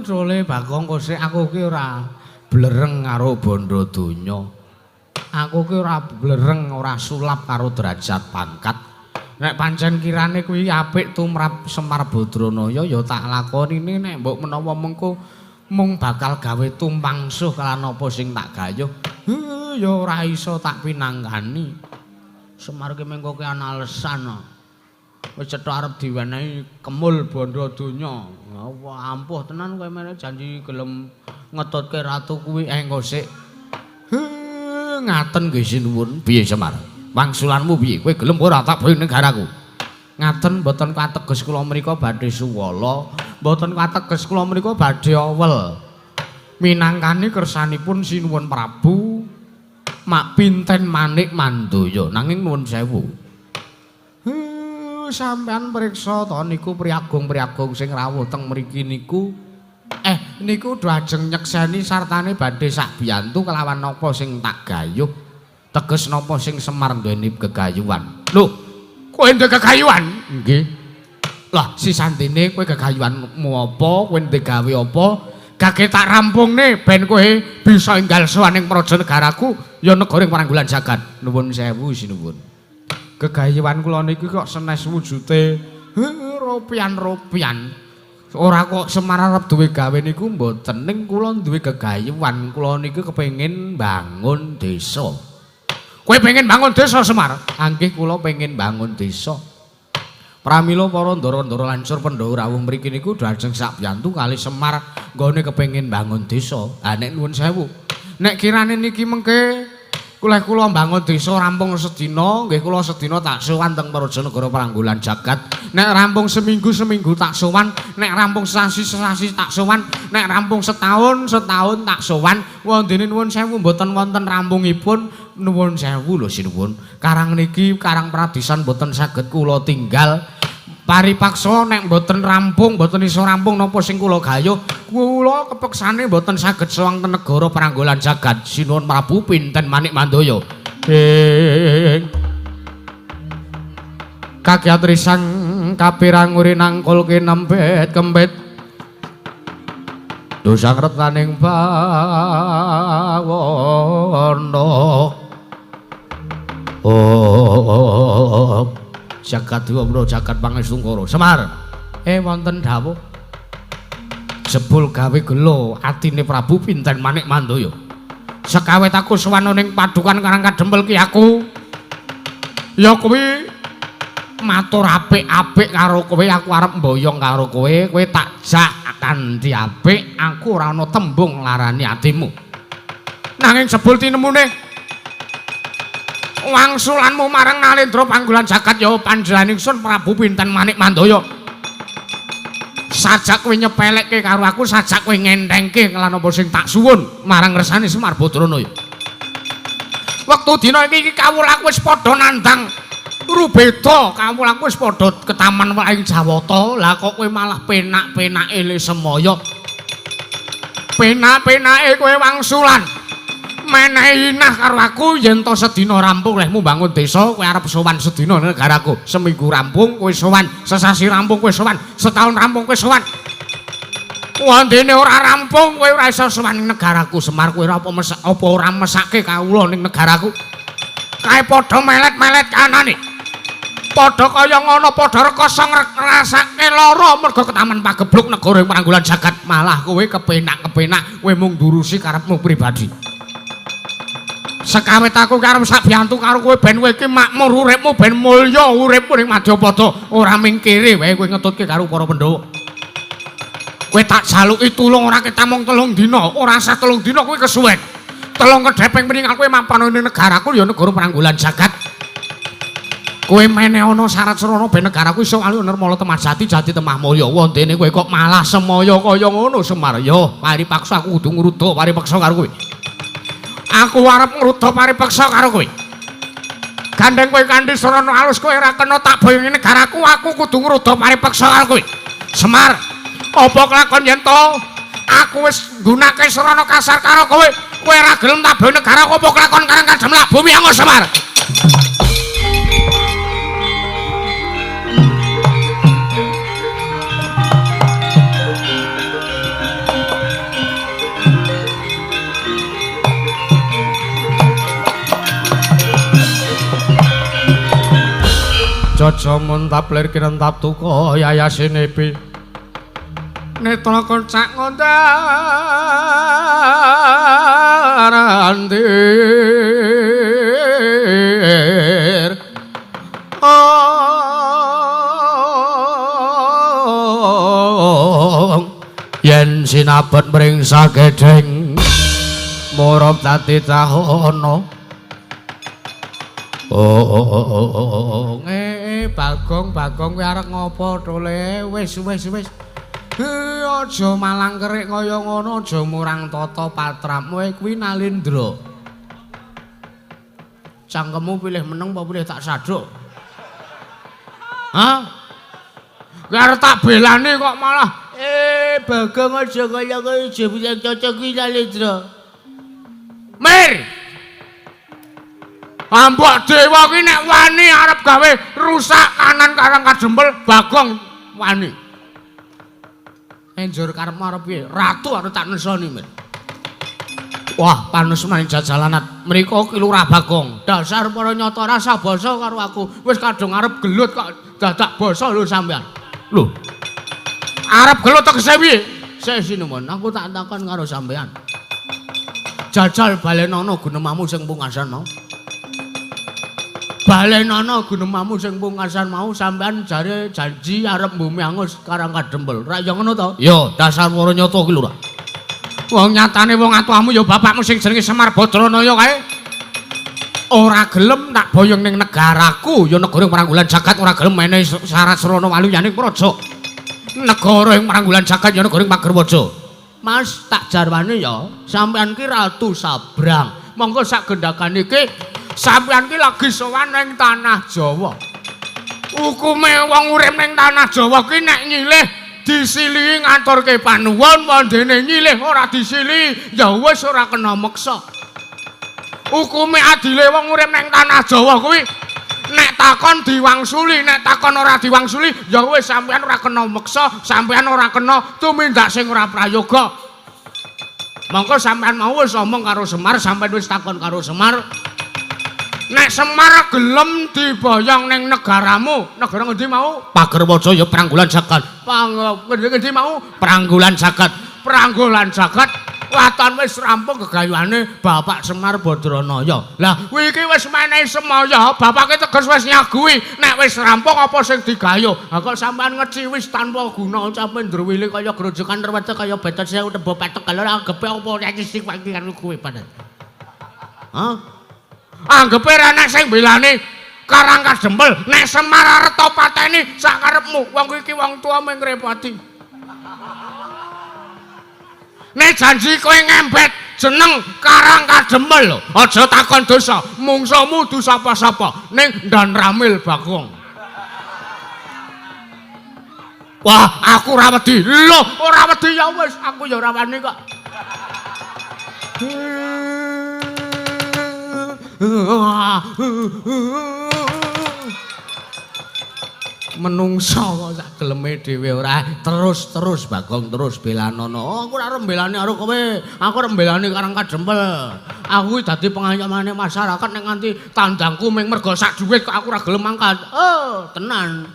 Trole Bagong kosek aku ki ora blereng karo bondo donya. Aku ki ora blereng, ora sulap karo derajat pangkat. Nek pancen kirane kuwi apik tumrap Semar Badranaya ya tak lakoni. Nek mbok menawa mengko mung bakal gawe tumpangsuh kelan apa sing tak gayuh, ya ora iso tak pinangkani. Semar ki mengko ki ana alesan. Wis cetha arep diwenehi kemul bondo donya. Wah, ampuh tenan kowe mene janji gelem ngetutke ratu kuwi engko sik. Ngaten nggih sinuwun. Piye Semar? Wangsulanmu piye? Kowe gelem ora tak boyong negaraku? Ngaten mboten kateges kula mriku badhe suwala, mboten kateges kula mriku badhe awel. Minangkani kersanipun Sinuwun Prabu Mak Pinten Manik Mandaya. Nanging nuwun sewu. Sampean priksa to niku priagung-priagung sing rawuh teng mriki niku. Niku do ajeng nyekseni sartane badhe sak biyantu kelawan napa sing tak gayuh. Teges napa sing Semar nduweni gegayuhan. Lho, kowe duwe gegayuhan? Nggih. Lah, sisantine kowe gegayuhanmu apa? Kowe duwe gawe apa? Gage tak rampungne ben kowe bisa enggal sowan ning praja negaraku ya negara ing Pranggulan Jagat. Nuwun sewu sinuwun. Gegayuhan kula niki kok senes wujute ropian-ropian. Ora kok Semar arep duwe gawe niku mboten, ning kula duwe gegayuhan, kula niki kepengin bangun desa. Kowe pengen bangun desa Semar? Anggih kula pengen bangun desa. Pramila para ndara-ndara lancur Pandhawa rawuh mriki niku dajeng sak biyantu kali Semar nggone kepengin bangun desa. Ha nek nuwun sewu. Nek kirane niki mengke kula bangun desa rampung sedina, nggih kula sedina tak sowan teng Praja Negara Pranggulan Jagat. Nek rampung seminggu-seminggu tak sowan, nek rampung sesasi-sesasi tak sowan, nek rampung setahun-setahun tak sowan. Wondene nuwun sewu mboten wonten rampungipun. Nuwun sewu lho sinuwun. Karang niki Karang Pradisan mboten saged kula tinggal. Paripaksa nek mboten rampung, mboten iso rampung napa sing kula gayuh, kula kepeksane mboten saged sowan ten negara Pranggolan jagat. Sinuwun Prabu Pinten Manik Mandaya. Ing kakyat risang kapirang urinangkul kinempit kempit dosang retaning bawana. Oh, jagat dewa jagat pangestungkara. Semar, wonten dawuh. Jebul gawe gela atine Prabu Pinten Manik Mandaya. Sekawet aku sowan ning padukan Karang Kadempel ki aku ya kuwi matur apik-apik karo kowe, aku arep mboyong karo kowe, kowe tak jak kanthi apik, aku ora ana tembung larani atimu. Nanging jebul tinemune wangsulanmu marang Nalendra Panggolan jagat ya panjenengan ingsun Prabu Pinten Manik Mandaya. Sajak kowe nyepelekke karo aku, sajak kowe ngentengke lan apa sing tak suwun marang ngersane Semar Badranaya. Wektu dina iki kawula aku wis padha nandang rubeda, kawula aku wis padha ketaman wae Jawata, lah kok kowe malah penak-penake le semaya. Penak-penake kowe wangsulan menehi inah karo aku yen to sedina rampung lehmu bangun desa, kowe arep sowan sedina negaraku. Seminggu rampung kowe sowan, sesasi rampung kowe sowan, setahun rampung kowe sowan. Wondene ora rampung kowe ora iso sowan ning negaraku. Semar, kowe ora apa ora mesake kawula ning negaraku. Kae padha melet-melet kanane. Padha kaya ngono, padha rekoso ngrasake lara mergo ketaman pagebluk negara ing Pranggolan jagat. Malah kowe kepenak-kepenak, kowe mung ndurusi karepmu pribadi. Sekawet aku karo sak biyantu karo kowe ben kowe iki makmur uripmu, ben mulya uripmu ning Madyapada, ora mingkire wae kowe ngetutke karo para Pandhawa. Kowe tak jaluki tulung ora ketamung 3 dina, ora sah 3 dina kowe kesuwen. 3 kedheping meninggal kowe mapan ning negaraku ya negara Pranggolan jagat. Kowe meneh ana syarat srana ben negaraku iso alih nirmala temah jati, jati temah mulya. Wondene kowe kok malah semaya kaya ngono Semar. Ya paripaksa aku kudu ngruda paripaksa karo kowe. Aku arep ngruda paripaksa karo kowe. Gandeng kowe kanthi srana alus kowe ora kena tak boyongi negaraku, aku kudu ngruda paripaksa karo kowe. Semar, apa kelakon yen to aku wis nggunakake srana kasar karo kowe, kowe ora gelem tak boyong negaraku, apa kelakon Karang Kadempel bumi angus Semar. Jaja muntap lir kinentap tuka yayasinepi netra kocak ngondarandir. Yen sinabet mring sagedheng murup dadi cahana. Oh, Bagong, Bagong kowe arep ngopo tole? Wis, wis, wis. Aja malang kerik kaya ngono, aja murang tata patrapmu kuwi Nalendra. Cangkemmu pilih meneng apa pilih tak saduk? Hah? Kowe arep tak belani kok malah Bagong aja kaya kowe aja cocok kuwi Nalendra. Mir. Ambok dewa ki nek wani arep gawe rusak kanan Karang Kadempel, Bagong wani. Enjur karepmu arep piye? Ratu arep tak nesoni, Mir. Wah, panes maning jajalanat. Mriko ki Lurah Bagong. Dasar para nyata rasa basa karo aku. Wis kadung arep gelut kok dadak basa lho sampean. Lho. Arep gelut tegese piye? Sik sinuwun, aku tak takon karo sampean. Jajal balenono gunemamu sing pungkasan mau. Balenono gunemamu sing pungkasan mau, sampean jare janji arep mbumi angus Karang Kadempel. Ra ya ngono to? Ya, dasar para nyata ki lho. Wong nyatane wong atuamu ya bapakmu sing jenenge Semar Badranaya kae. Ora gelem tak boyong ning negaraku, ya negara Pranggolan jagat ora gelem menehi syarat srana waluyaning praja. Negara ing Pranggolan jagat ya negara Pagerwaja. Mas, tak jarwane ya, sampean ki Ratu Sabrang. Monggo sak gendhakan iki sampean ki lagi sowan ning tanah Jawa. Hukume wong urip ning tanah Jawa ki nek nyilih disilihi ngaturke panuwun, wondene nyilih ora disilihi ya wis ora kena meksa. Hukume adile wong urip ning tanah Jawa kuwi nek takon diwangsuli, nek takon ora diwangsuli ya wis sampeyan ora kena meksa, sampeyan ora kena tumindak sing ora prayoga. Mongko sampeyan mau wis omong karo Semar, sampeyan wis takon karo Semar. Nek Semar gelem diboyong ning negaramu, negara ngendi mau? Pagerwaja ya Pranggolan Jagat. Ngendi mau? Pranggolan Jagat. Pranggolan Jagat. Waton wis rampung gegayuhane Bapak Semar Badranaya. Lah kuwi iki wis menehi semaya, bapake teges wis nyagui nek wis rampung apa sing digayuh. Ha kok sampean ngeciwis tanpa guna, sampean ndruwile kaya grojogan rewete kaya betot sewu tebo petek kalor anggepe apa nek sing karo kowe padha. Hah? Anggepe ra nek sing belani Karang Kadempel, nek Semar arep pateni sak karepmu. Wong iki wong tuwa mung ngrepoti. Nek janji kowe ngembet jeneng Karang Kadempel lho, aja takon dosa, mungsuhmu du sapa-sapa ning Ndan Ramil Bagong. Wah, aku ora wedi. Lho, ora wedi ya wis, aku ya ora wani kok. Menungso kok sak geleme dhewe ora terus-terus Bagong terus belanono. Oh, aku ora arep mbelani karo kowe. Aku arep mbelani Karang Kadempel. Aku iki dadi pengayomane masyarakat nek nganti tandangku mung mergo sak dhuwit kok aku ora gelem mangkat. Oh, tenan.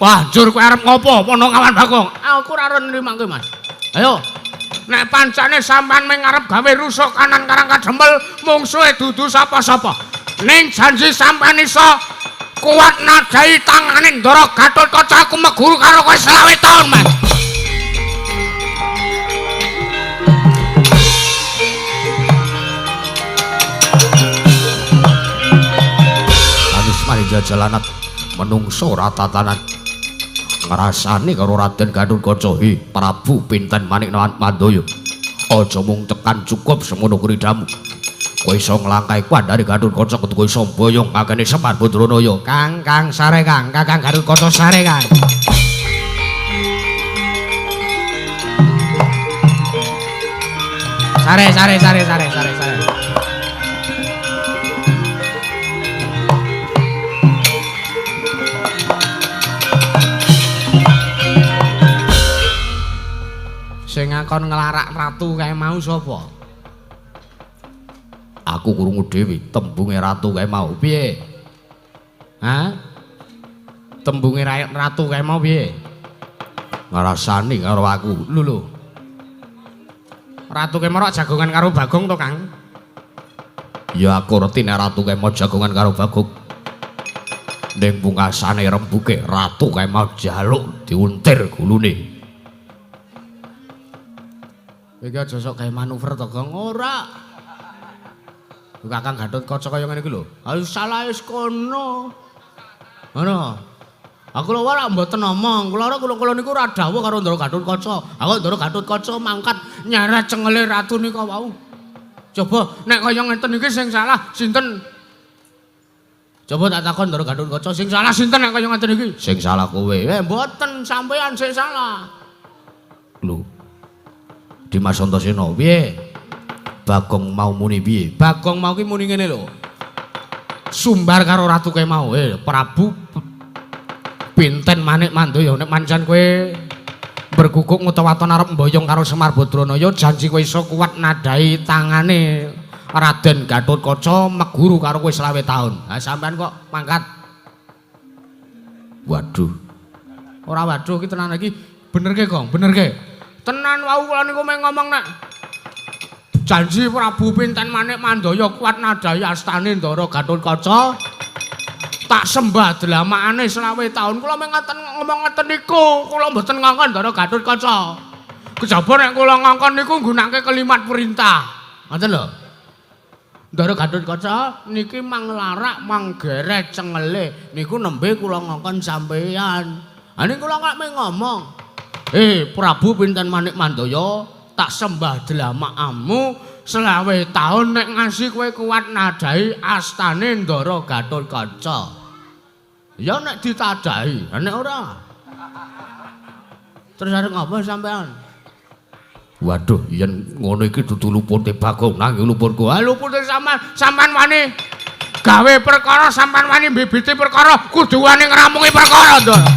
Wah, njur kowe arep ngopo Ponokawan Bagong? Aku ora arep nrimake, Mas. Ayo. Nek pancane sampean mung arep gawe rusuh kanan Karang Kadempel, mungsuhe dudu sapa-sapa. Ning janji sampean iso kuat nadai tangane Ndara Gatotkaca aku meguru karo kowe 25 taun, Mas. Anis mari jajalanat menungso ratatanan. Ngrasani karo Raden Gatotkaca, hi Prabu Pinten Manik Mandaya. Aja mung tekan cukup semono kridamu. Kowe iso nglangkai kuandare Gatotkaca kudu kowe iso mboyong ngakene Semar Badranaya. Kang, Kang sare Kang, Kakang Gatotkaca sare Kang. Sare sare sare sare sare sare. Sing ngakon nglarak ratu kae mau sapa? Aku krungu dhewe tembunge ratu kae mau. Piye? Hah? Tembunge ratu kae mau piye? Ngrasani karo aku. Lho lho. Ratu kae mau jagongan karo Bagong to, Kang? Ya aku ngerti nek ratu kae mau jagongan karo Bagong. Ning pungkasane rembuke ratu kae mau jaluk diuntir gulune. Iki aja sok gawe manuver to, Gong. Ora. Kakang Gatotkaca kaya ngene iki lho. Ayo salah wis kono. Ngono. Aku lho ora mboten omong. Kula ora kula niku ora dawuh karo Ndara Gatotkaca. Aku Ndara Gatotkaca mangkat nyeret cengele ratu nika wau. Coba nek kaya ngeten iki sing salah sinten? Coba tak takon Ndara Gatotkaca sing salah sinten nek kaya ngeten iki? Sing salah kowe. Mboten sampean sing salah. Lho. Dimas Antasena piye? Bagong mau muni piye? Bagong mau ki muni ngene lho. Sumbar karo ratu kae mau. Prabu Pinten Manik Mandaya nek pancen kowe berguguk ngutawaton arep mboyong karo Semar Badranaya janji kowe iso kuat nadai tangane Raden Gatotkaca meguru karo kowe 25 taun. Ha sampean kok mangkat. Waduh. Ora waduh iki tenan iki bener ke, Gong? Bener ke? Tenan wau kula niku mung ngomong nek janji Prabu Pinten Manik Mandaya kuat nadai astane Ndara Gatotkaca tak sembah dlamakane 25 taun. Kula mung ngoten ngomong ngoten niku, kula mboten ngongkon Ndara Gatotkaca. Kejaba nek kula ngongkon niku nggunakake kalimat perintah. Ngoten lho. Ndara Gatotkaca niki manglarak manggeret cengele niku nembe kula ngongkon sampeyan. Ha niku kula kok mung ngomong. Prabu Pinten Manik Mandaya tak sembah dlamakmu 25 taun nek ngasih kowe kuat nadai astane Ndara Gatotkaca. Ya nek ditadahi, nek ora. Terus arep ngapa sampean? Waduh, yen ngono iki dudu lupute Bagong nanging luputku. Ah lupute sampean, sampean wani gawe perkara, sampean wani mbibiti perkara, kudu wani ngrampungi perkara, Ndara.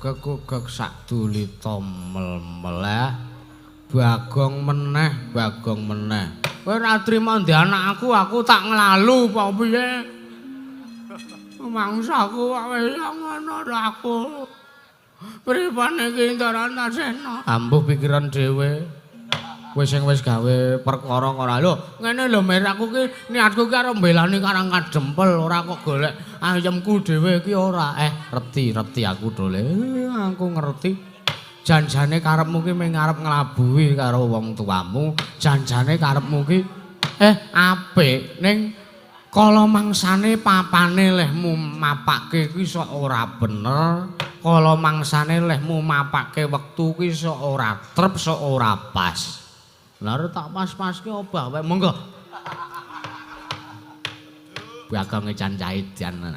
Gugek sadulita mel-meleh Bagong meneh, Bagong meneh. Kowe ora trimo ndek anakku, aku tak nglalu apa piye? Mangsaku kok wis ngono aku. Pripane iki Ndara Antasena? Ambuh pikiran dhewe. Kowe sing wis gawe perkara ora lho. Ngene lho Mir, aku ki niatku ki arep mbelani Karang Kadempel, ora kok golek ayemku dhewe ki ora. Reti aku dole. Aku ngerti. Janjane karepmu ki mung arep nglabuhi karo wong tuamu. Janjane karepmu ki apik ning kala mangsane papane lehmu mapake ki sok ora bener. Kala mangsane lehmu mapake wektu ki sok ora trep, sok ora pas. Lah tak pas-paske obah wae monggo. Bagonge cancaidan.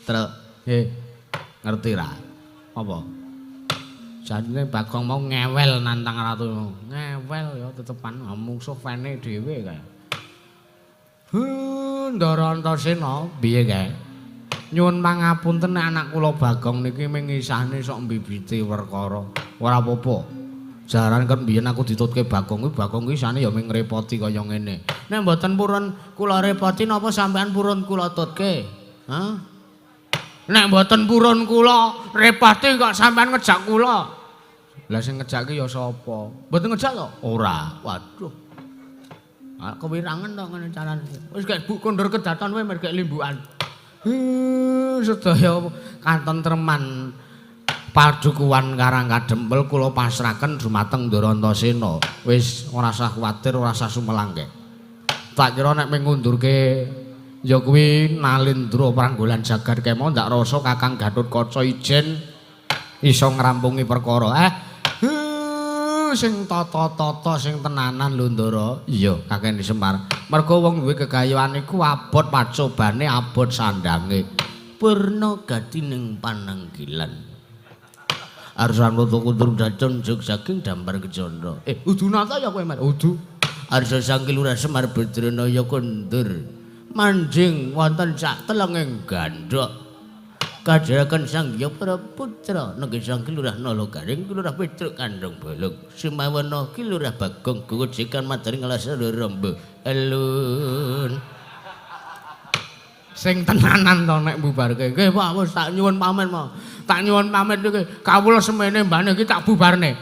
Truk, ngerti ra? Apa? Jane Bagong mau ngewel nantang ratu. Ngewel ya tetepan mungsuh fene dhewe kae. Ndara Antasena piye kae? Nyuwun pangapunten anak kula Bagong niki ming ngisahne sok mbibiti perkara. Ora apa-apa. Jaran kan biyen aku ditutke Bagong kuwi, Bagong kuwi isane ya ming ngrepoti kaya ngene. Nek mboten purun kula repoti napa sampean purun kula tutke? Hah? Nek mboten purun kula repoti kok sampean ngejak kula. Lah sing ngejak ki ya sapa? Mboten ngejak to? Ora. Waduh. Ah kewirangan to ngene carane. Wis gek bu kondur kedaton kowe mergek limbukan. Sedaya katentreman padukuhan Karang Kadempel kula pasrahaken dumateng Ndara Antasena. Wis ora usah kuwatir, ora usah sumelangke. Tak kira nek mung ngundurke ya kuwi Nalindra Pranggolan Jagat Kema ndak rasa Kakang Gatotkaca ijen iso ngrampungi perkara. Sing tata-tata sing tenanan lho Ndara. Iya, Kakang Semar. Mergo wong duwe gegayuhan iku abot pacobane, abot sandange. Purna gati ning pananggilan. Arsan Rata Kuntur Dacon Jog saking Dampar Kecandra. Udu nata ya kowe, Mas? Udu. Arsa Sang Lurah Semar Badranaya kondur. Manjing wonten sak telenging gandhok. Kadheraken Sang Hyang Para Putra nenggih Sang Lurah Nala Garing, Lurah Petruk Kandhong Bolong, Sumawana Ki Lurah Bagong Gojekan Madaring Alas Rombo. Alun. Sing tenanan to nek mbubarke. Nggih, Pak, wis tak nyuwun pamit, Pak. Tak nyuwun pamit iki. Kawula semene mbane iki tak bubarne.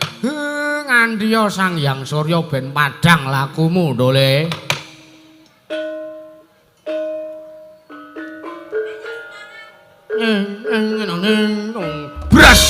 Ngandhiya Sang Hyang Surya ben padhang lakumu, Ndole. Bras.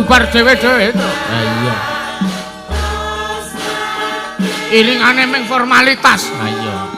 bubar dhewe-dhewe. Ha iya. Iringane ming formalitas. Ha iya.